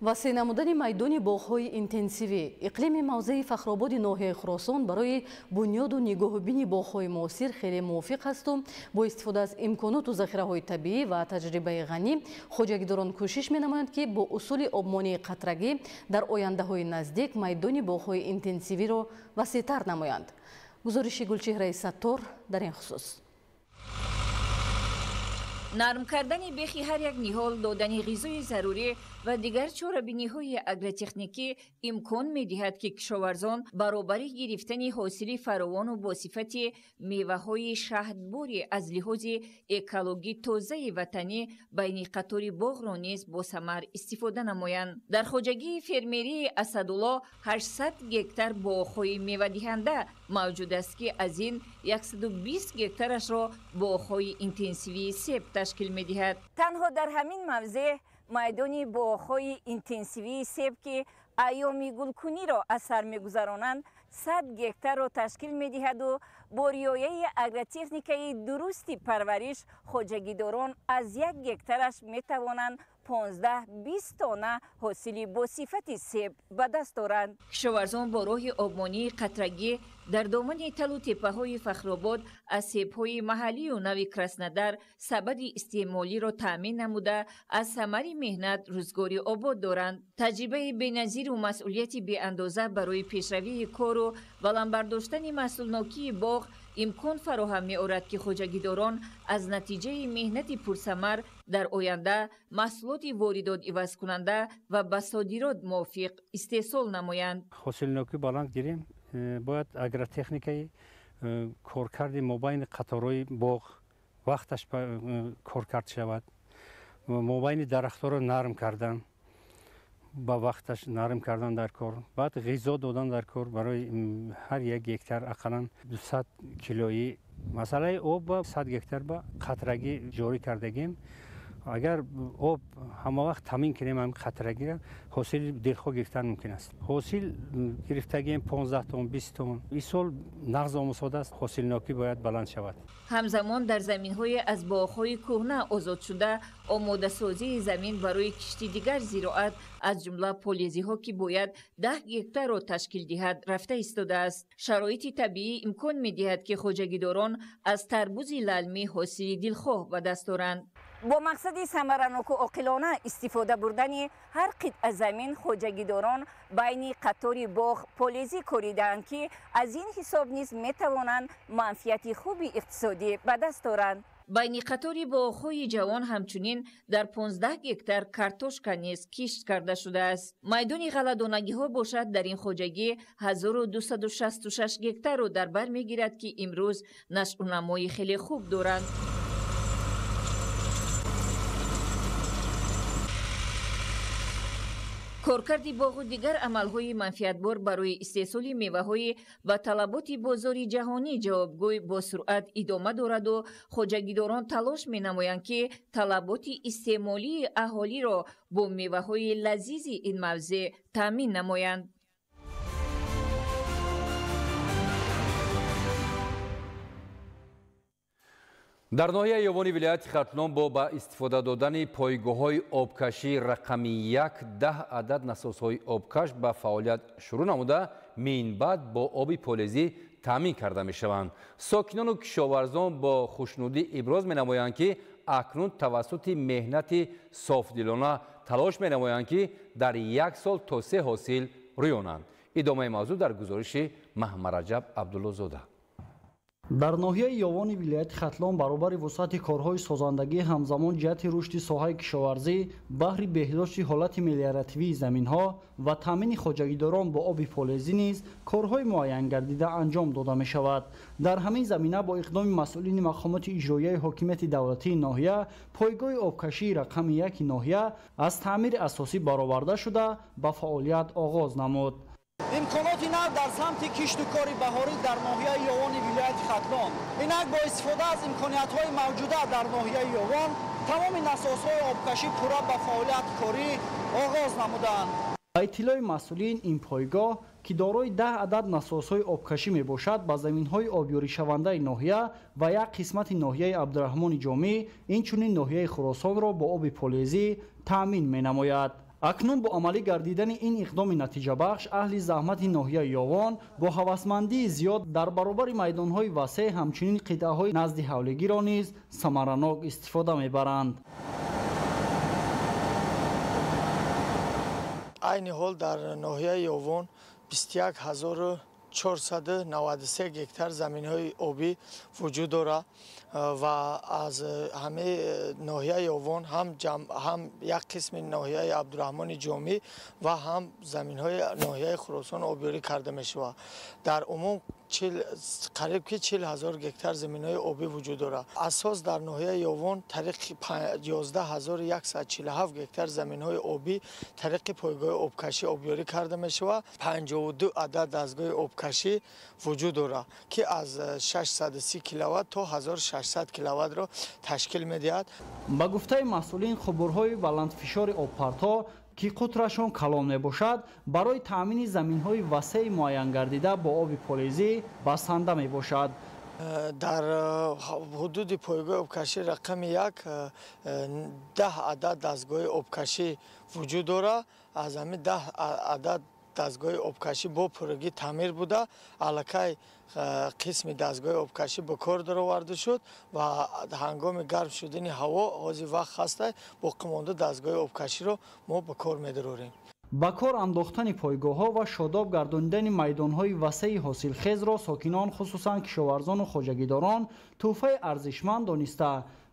Васеъ намудани майдони боғҳои интенсивӣ. Иқлими мавзеи Фахрободи ноҳияи Хуросон барои бунёду нигоҳубини боғҳои муосир хеле мувофиқ ҳасту бо истифода аз имконоту захираҳои табиӣ ва таҷрибаи ғанӣ хоҷагидорон кӯшиш менамоянд, ки бо усули обмонии қатрагӣ дар ояндаҳои наздик майдони боғҳои интенсивиро васеътар намоянд. Гузориши Гулчеҳраи Саттор дар ин хусус. Нарм кардани бехи ҳар як ниҳол, додани ғизои зарурӣ ва дигар чорабиниҳои агротехникӣ имкон медиҳад, ки кишоварзон баробари гирифтани ҳосили фаровону бо сифати меваҳои шаҳдбори аз лиҳози экологӣ тозаи ватанӣ байни қатори боғро низ босамар истифода намоянд. Дар хоҷагии фермерии Асадулло 800 гектар боғҳои мевадиҳанда мавҷуд аст, ки аз ин 120 гектарашро боғҳои интенсивии себ ташкил медиҳад. Танҳо дар ҳамин мавзеъ майдони боғҳои интенсивии себ, ки айёми гулкуниро аз сар мегузаронанд, 100 гектарро ташкил медиҳаду бо риояи агротехникаи дурусти парвариш хоҷагидорон аз 1 гектараш метавонанд 15-20 тонна ҳосили босифати себ ба даст оранд. Кишоварзон бо роҳи обмонии қатрагӣ дар домани талу теппаҳои Фахробод аз себҳои маҳаллию нави Краснодар сабади истеъмолиро таъмин намуда, аз самари меҳнат рӯзгори обод доранд. Таҷрибаи беназиру масъулияти беандоза барои пешравии кору баланд бардоштани маҳсулнокии боғ имкон фароҳам меорад, ки хоҷагидорон аз натиҷаи меҳнати пурсамар дар оянда маҳсулоти воридот ивазкунанда ва ба содирот мувофиқ истеҳсол намоянд. Ҳосилнокӣ баланд гирем, бояд агротехникаи коркарди мобайни қаторҳои боғ вақташ коркард шавад, мобайни дарахтҳоро нарм кардан, ба вақташ нарм кардан дар кор, баъд ғизо додан дар кор барои ҳар як гектар ақаллан 200 килоӣ. Масъалаи об ба 100 гектар ба қатрагӣ ҷорӣ кардагем. Агар об ҳама вақт таъмин кунем, ҳамин қатрагиро ҳосили дилхоҳ гирифтан мумкин аст. Ҳосил гирифтагием 15 тонн, 20 тонн. Ин сол нағз омӯзода аст, ҳосилнокӣ бояд баланд шавад. Ҳамзамон дар заминҳои аз боғҳои кӯҳна озодшуда омодасозии замин барои кишти дигар зироат, аз ҷумла полезиҳо, ки бояд 10 гектарро ташкил диҳад, рафта истодааст. Шароити табиӣ имкон медиҳад, ки хоҷагидорон аз тарбузи лалмӣ ҳосили дилхоҳ ба даст оранд. Бо мақсади самараноку оқилона истифода бурдани ҳар қитъа замин хоҷагидорон байни қатори боғ полезӣ коридаанд, ки аз ин ҳисоб низ метавонанд манфиати хуби иқтисодӣ ба даст оранд. Байни қатори боғҳои ҷавон ҳамчунин дар 15 гектар картошка низ кишт карда шудааст. Майдони ғалладонагиҳо бошад дар ин хоҷагӣ 1266 гектарро дар бар мегирад, ки имрӯз нашъунамои хеле хуб доранд. Коркарди боғу дигар амалҳои манфиатбор барои истеҳсоли меваҳои ба талаботи бозори ҷаҳонӣ ҷавобгӯй бо суръат идома дораду хоҷагидорон талош менамоянд, ки талаботи истеъмолии аҳолиро бо меваҳои лазизи ин мавзеъ таъмин намоянд. Дар ноҳияи Ёвони вилояти Хатлон бо ба истифода додани пойгоҳҳои обкашӣ рақами 1 10 адад насосҳои обкаш ба фаъолият шурӯъ намуда, минбаъд бо оби полезӣ таъмин карда мешаванд. Сокинону кишоварзон бо хушнудӣ иброз менамоянд, ки акнун тавассути меҳнати софдилона талош менамоянд, ки дар як сол то 3 ҳосил рӯёнанд. Идомаи мавзӯъ дар гузориши Маҳмараҷаб Абдуллозода. Дар ноҳияи Ёвони вилояти Хатлон баробари вусъати корҳои созандагӣ ҳамзамон ҷиҳати рушди соҳаи кишоварзӣ, баҳри беҳдошти ҳолати мелиоративии заминҳо ва таъмини хоҷагидорон бо оби полезӣ низ корҳои муайянгардида анҷом дода мешавад. Дар ҳамин замина бо иқдоми масъулини мақомоти иҷроияи ҳокимияти давлатии ноҳия пойгоҳи обкашии рақами 1 ноҳия аз таъмири асосӣ бароварда шуда ба фаъолият оғоз намуд. Имконоти нав дар самти кишту кори баҳорӣ дар ноҳияи Ёвони вилояти Хатлон. Инак бо истифода аз имкониятҳои мавҷуда дар ноҳияи Ёвон тамоми насосҳои обкашӣ пурра ба фаъолияти корӣ оғоз намуданд. Ба иттилои масъулин, ин пойгоҳ, ки дорои 10 адад насосҳои обкашӣ мебошад, ба заминҳои обёришавандаи ноҳия ва як қисмати ноҳияи Абдураҳмони Ҷомӣ, инчунин ноҳияи Хуросонро бо оби полезӣ таъмин менамояд. Акнун бо амалӣ гардидани ин иқдоми натиҷабахш аҳли заҳмати ноҳияи Ёвон бо ҳавасмандии зиёд дар баробари майдонҳои васеъ ҳамчунин қитъаҳои назди ҳавлигиро низ самаранок истифода мебаранд. Айни ҳол дар ноҳияи Ёвон 21493 гектар заминҳои обӣ вуҷуд дорад ва аз ҳамаи ноҳияи Ёвон ҳам як қисми ноҳияи Абдураҳмони Ҷомӣ ва ҳам заминҳои ноҳияи Хуросон обёрӣ карда мешавад. Дар умум қариб ки 40 000 гектар заминҳои обӣ вуҷуд дорад. Асос дар ноҳияи Ёвон тариқи 11147 гектар заминҳои обӣ тариқи пойгоҳи обкашӣ обёрӣ карда мешавад. 52 адад дастгоҳи обкашӣ вуҷуд дорад, ки аз 630 киловатт то 1600 киловаттро ташкил медиҳад. Ба гуфтаи масъулин, қубурҳои баландфишори обпартҳо, ки қутрашон калон мебошад, барои таъмини заминҳои васеи муайянгардида бо оби полезӣ басанда мебошад. Дар ҳудуди пойгоҳи обкашӣ рақами 1 10 адад дастгоҳи обкашӣ вуҷуд дорад. Аз ҳамин 10 адад дастгоҳи обкашӣ бо пуррагӣ таъмир буда, аллакай қисми дастгоҳи обкашӣ ба кор дароварда шуд ва ҳангоми гарм шудани ҳаво ҳозир вақт ҳаста, боқимонда дастгоҳи обкаширо мо ба кор медарорем. Ба кор андохтани пойгоҳҳо ва шодоб гардонидани майдонҳои васеи ҳосилхезро сокинон, хусусан кишоварзону хоҷагидорон, тӯҳфаи арзишманд дониста,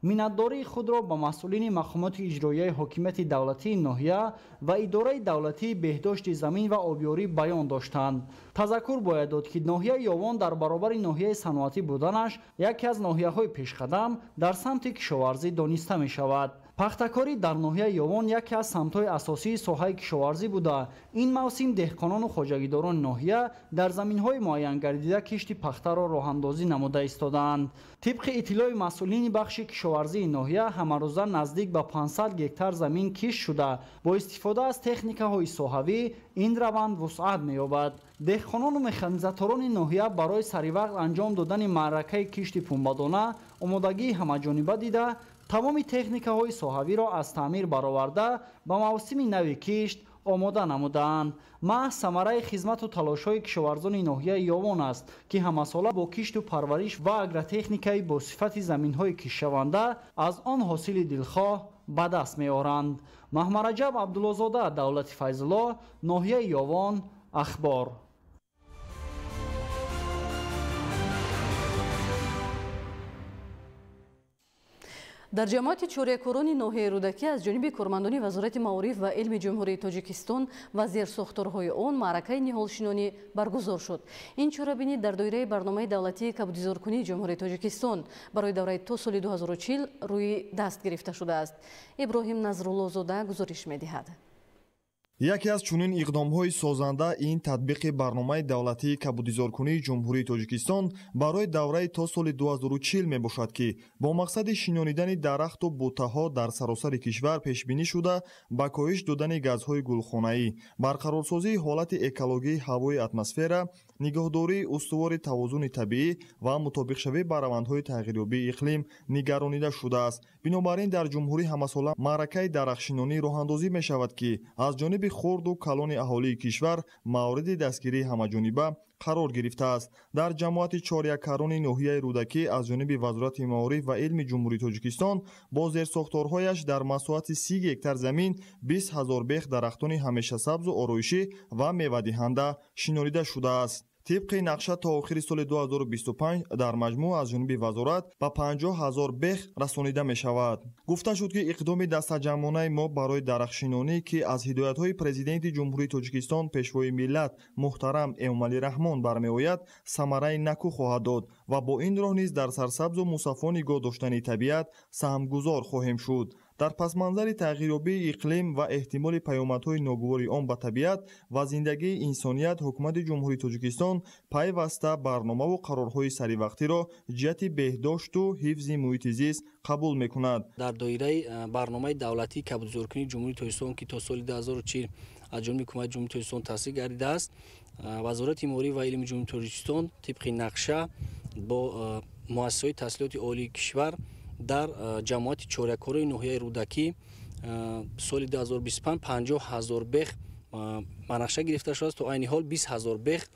миннатдории худро ба масъулини мақомоти иҷроияи ҳокимияти давлатии ноҳия ва идораи давлатии беҳдошти замин ва обёрӣ баён доштанд. Тазаккур бояд дод, ки ноҳияи Ёвон дар баробари ноҳияи саноатӣ буданаш яке аз ноҳияҳои пешқадам дар самти кишоварзӣ дониста мешавад. Пахтакорӣ дар ноҳияи Ёвон яке аз самтҳои асосии соҳаи кишоварзӣ буда, ин мавсим деҳқонону хоҷагидорони ноҳия дар заминҳои муайянгардида кишти пахтаро роҳандозӣ намуда истодаанд. Тибқи иттилои масъулини бахши кишоварзии ноҳия, ҳамарӯза наздик ба 500 гектар замин кишт шуда, бо истифода аз техникаҳои соҳавӣ ин раванд вусъат меёбад. Деҳқонону механизаторони ноҳия барои саривақт анҷом додани маъракаи кишти пунбадона омодагии ҳамаҷониба дида, тамоми техникаҳои соҳавиро аз таъмир бароварда, ба мавсими нави кишт омода намудаанд. Маҳз самараи хизмату талошҳои кишоварзони ноҳияи Ёвон аст, ки ҳамасола бо кишту парвариш ва агротехникаи бо сифати заминҳои киштшаванда аз он ҳосили дилхоҳ ба даст меоранд. Маҳмараҷаб Абдуллозода, Давлати Файзулло, ноҳияи Ёвон, Ахбор. Дар ҷамоати чорякорони ноҳияи Рӯдакӣ аз ҷониби кормандони Вазорати маориф ва илми Ҷумҳурии Тоҷикистон ва зерсохторҳои он маъракаи ниҳолшинонӣ баргузор шуд. Ин чорабинӣ дар доираи барномаи давлатии кабудизоркунии Ҷумҳурии Тоҷикистон барои давраи то соли 2040 рӯи даст гирифта шудааст. Иброҳим Назруллозода гузориш медиҳад. Яке аз чунин иқдомҳои созанда ин татбиқи барномаи давлатии кабудизоркунии Ҷумҳурии Тоҷикистон барои давраи то соли 2040 мебошад, ки бо мақсади шинонидани дарахту бутаҳо дар саросари кишвар пешбинӣ шуда, ба коҳиш додани газҳои гулхонаӣ, барқарорсозии ҳолати экологии ҳавои атмосфера, нигоҳдории устувори тавозуни табиӣ ва мутобиқшавӣ ба равандҳои тағйирёбии иқлим нигаронида шудааст. Бинобар ин дар ҷумҳурӣ ҳамасола маъракаи дарахтшинонӣ роҳандозӣ мешавад, ки аз ҷониби хурду калони аҳолии кишвар мавриди дастгирии ҳамаҷониба қарор гирифтааст. Дар ҷамоати чоряккарони ноҳияи Рӯдакӣ аз ҷониби Вазорати маориф ва илми Ҷумҳурии Тоҷикистон бо зерсохторҳояш дар масоҳати 30 гектар замин 20 ҳазор бех дарахтони ҳамешасабзу ороишӣ ва мевадиҳанда шинонида шудааст. Тибқи нақша то охири соли 2025 дар маҷмӯъ аз ҷониби вазорат ба 50 ҳазор бех расонида мешавад. Гуфта шуд, ки иқдоми дастаҷамъонаи мо барои дарахтшинонӣ, ки аз ҳидоятҳои Президенти Ҷумҳурии Тоҷикистон Пешвои миллат муҳтарам Эмомалӣ Раҳмон бармеояд, самараи накӯ хоҳад дод ва бо ин роҳ низ дар сарсабзу мусаффо нигоҳ доштани табиат саҳмгузор хоҳем шуд. Дар пасманзари тағйирёбии иқлим ва эҳтимоли паёмадҳои ногувори он ба табиат ва зиндагии инсоният, ҳукумати Ҷумҳурии Тоҷикистон пайваста барномаву қарорҳои саривақтиро ҷиҳати беҳдошту ҳифзи муҳити зист қабул мекунад. Дар доираи барномаи давлатии кабудизоркунии Ҷумҳурии Тоҷикистон, ки то соли 2040 аз ҷониби ҳукумати Ҷумҳурии Тоҷикистон тасдиқ гардидааст, Вазорати маориф ва илми Ҷумҳурии Тоҷикистон тибқи нақша бо муассисаҳои таҳсилоти олии кишвар дар ҷамоати чорякорои ноҳияи Рӯдакӣ соли 2025 50 ҳазор бех ба нақша гирифта шудааст. То айни ҳол 20 ҳазор бех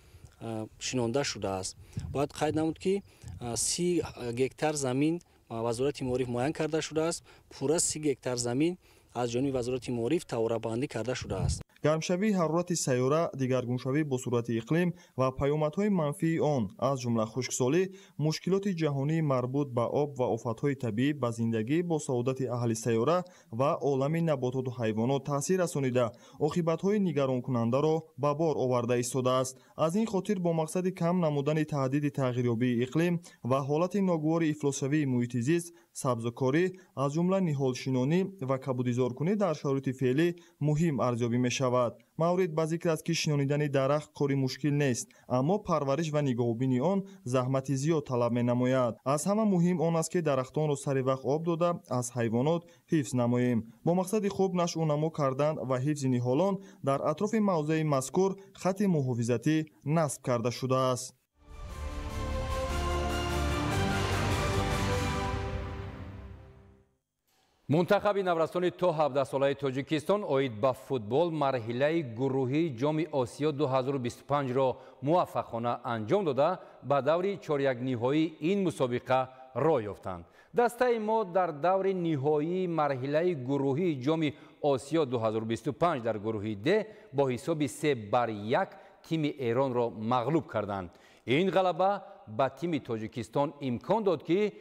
шинонда шудааст. Бояд қайд намуд, ки 30 гектар замин Вазорати маориф муайян карда шудааст. Пурра 30 гектар замин аз ҷониби Вазорати маориф таворабандӣ карда шудааст. Гармшавии ҳарорати сайёра, дигаргуншавӣ бо суръати иқлим ва паёмадҳои манфии он, аз ҷумла хушксолӣ, мушкилоти ҷаҳонии марбут ба об ва офатҳои табиӣ ба зиндагӣ бо саодати аҳли сайёра ва олами набототу ҳайвонот таъсир расонида, оқибатҳои нигаронкунандаро ба бор оварда истодааст. Аз ин хотир бо мақсади кам намудани таҳдиди тағйирёбии иқлим ва ҳолати ногувори ифлосшавии муҳити зист, сабзкорӣ, аз ҷумла ниҳолшинонӣ ва кабудизоркунӣ дар шароити феълӣ муҳим арзёбӣ мешавад. Маврид ба зикр аст, ки шинонидани дарахт кори мушкил нест, аммо парвариш ва нигоҳубини он заҳмати зиёд талаб менамояд. Аз ҳама муҳим он аст, ки дарахтонро сари вақт об дода, аз ҳайвонот ҳифз намоем. Бо мақсади хуб нашъунамо кардан ва ҳифзи ниҳолон дар атрофи мавзеи мазкур хати муҳофизатӣ насб карда шудааст. Мунтахаби наврасони то 17-солаи Тоҷикистон оид ба футбол марҳилаи гурӯҳии Ҷоми Осиё 2025-ро муваффақона анҷом дода, ба даври чорякниҳоии ин мусобиқа роҳ ёфтанд. Дастаи мо дар даври ниҳоии марҳилаи гурӯҳии Ҷоми Осиё 2025 дар гурӯҳи Д бо ҳисоби 3-1 тими Эронро мағлуб карданд. Ин ғалаба ба тими Тоҷикистон имкон дод, ки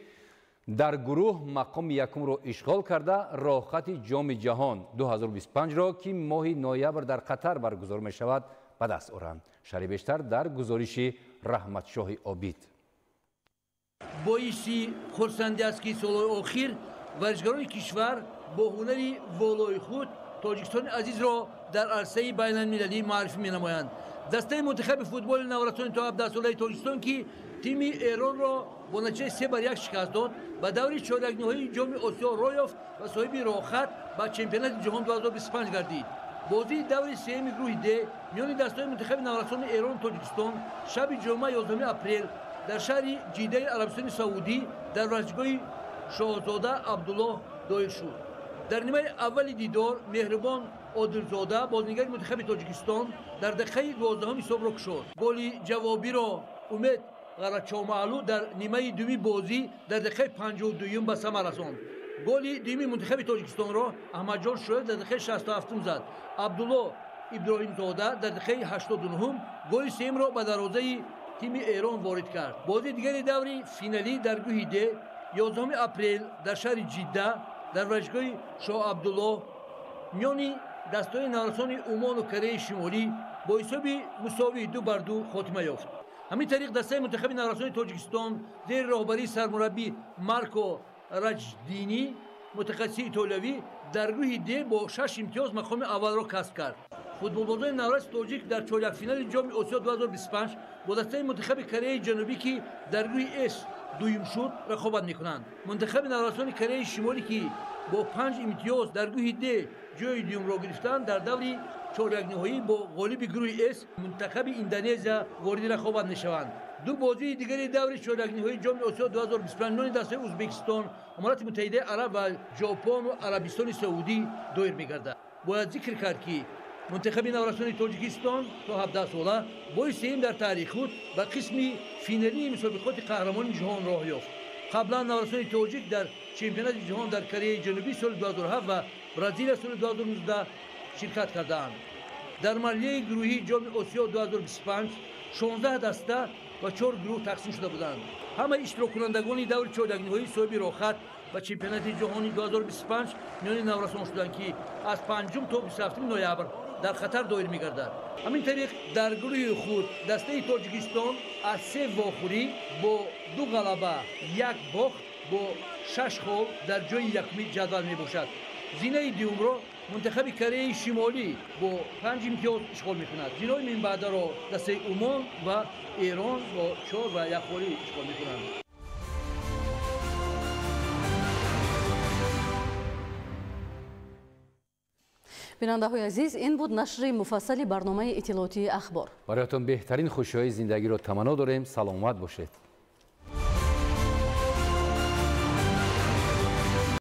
дар гурӯҳ мақоми якумро ишғол карда, роҳхати Ҷоми ҷаҳон 2025-ро, ки моҳи ноябр дар Қатар баргузор мешавад, ба даст оранд. Шарҳи бештар дар гузориши Раҳматшоҳи Обид. Боиси хурсандӣ аст, ки солҳои охир варзишгарони кишвар бо ҳунари волои худ Тоҷикистони азизро дар арсаи байналмилалӣ муаррифӣ менамоянд. Дастаи мунтахаби футболи наврасони то 17-солаи Тоҷикистон, ки тими Эронро бо натиҷаи 3-1 шикаст дод, ба даври чорякниҳоии Ҷоми Осиё роҳ ёфт ва соҳиби роҳхат ба чемпионати ҷаҳон 2025 гардид. Бозии даври сеюми гурӯҳи Д миёни дастаҳои мунтахаби наврасони Эрону Тоҷикистон шаби ҷумъа 11 апрел дар шаҳри Ҷидаи Арабистони Саудӣ дар варзишгоҳи Шоҳзода Абдуллоҳ доир шуд. Дар нимаи аввали дидор Меҳрибон Одилзода, бозингари мунтахаби Тоҷикистон, дар дақиқаи 12 ҳисобро кушод. Голи ҷавобиро Умед Ғарачомаълу дар нимаи дуюми бозӣ дар дақиқаи 52 ба самар расонд. Голи дуюми мунтахаби Тоҷикистонро Аҳмадҷон Шоев дар дақиқаи 67 зад. Абдулло Иброҳимзода дар дақиқаи 89 голи сеюмро ба дарвозаи тими Эрон ворид кард. Бозии дигари даври финалӣ дар гурӯҳи Д 11 апрел дар шаҳри Ҷидда дар варзишгоҳи Шоҳ Абдуллоҳ миёни дастҳои наврасони Умону Кореяи Шимолӣ бо ҳисоби мусовии 2-2 хотима ёфт. Ҳамин тариқ дастаи мунтахаби наврасони Тоҷикистон зери роҳбарии сармураббӣ Марко Раҷдинӣ, мутахассиси итолиявӣ, дар гурӯҳи Д бо 6 имтиёз мақоми аввалро касб кард. Футболбозони навраси тоҷик дар чорякфинали Ҷоми Осиё 2025 бо дастаи мунтахаби Кореяи Ҷанубӣ, ки дар гурӯҳи С дуюм шуд, рақобат мекунанд. Мунтахаби наврасони Кореяи Шимолӣ, ки бо 5 имтиёз дар гурӯҳи Д ҷои дуюмро гирифтанд, дар даври чорякниҳоӣ бо ғолиби гурӯҳи С мунтахаби Индонезия вориди рақобат мешаванд. Ду бозии дигари даври чорякниҳоии Ҷоми Осиё 2025 миёни дастаи Ӯзбекистон, Аморати Муттаҳидаи Араб ва Ҷопону Арабистони Саудӣ доир мегардад. Бояд зикр кард, ки мунтахаби наврасони Тоҷикистон то 17 сола бори сеюм дар таърихи худ ба қисми финалии мусобиқоти қаҳрамони ҷаҳон роҳ ёфт. Қаблан наврасони тоҷик дар чемпионати ҷаҳон дар Кореяи Ҷанубӣ соли 2007 ва Бразилия соли 2019 ширкат кардаанд. Дар марҳилаи гурӯҳии Ҷоми Осиё 2025 16 даста ва 4 гурӯҳ тақсим шуда буданд. Ҳамаи иштироккунандагони даври чорякниҳоӣ соҳиби роҳхат ба чемпионати ҷаҳони 2025 миёни наврасон шуданд, ки аз 5 то 27 ноябр дар Қатар доир мегардад. Ҳамин тариқ дар гурӯҳи худ дастаи Тоҷикистон аз 3 вохӯрӣ бо 2 ғалаба, 1 бохт бо 6 хол дар ҷои якуми ҷадвал мебошад. Зинаи дуюмро мунтахаби Кореяи Шимолӣ бо 5 имтиёз ишғол мекунад. Зинаҳои минбаъдаро дастаи Умон ва Эрон бо 4 ва 1 холӣ ишғол мекунанд. Бинандаҳои азиз, ин буд нашри муфассали барномаи иттилоотии Ахбор. Бароятон беҳтарин хушиҳои зиндагиро таманно дорем. Саломат бошед.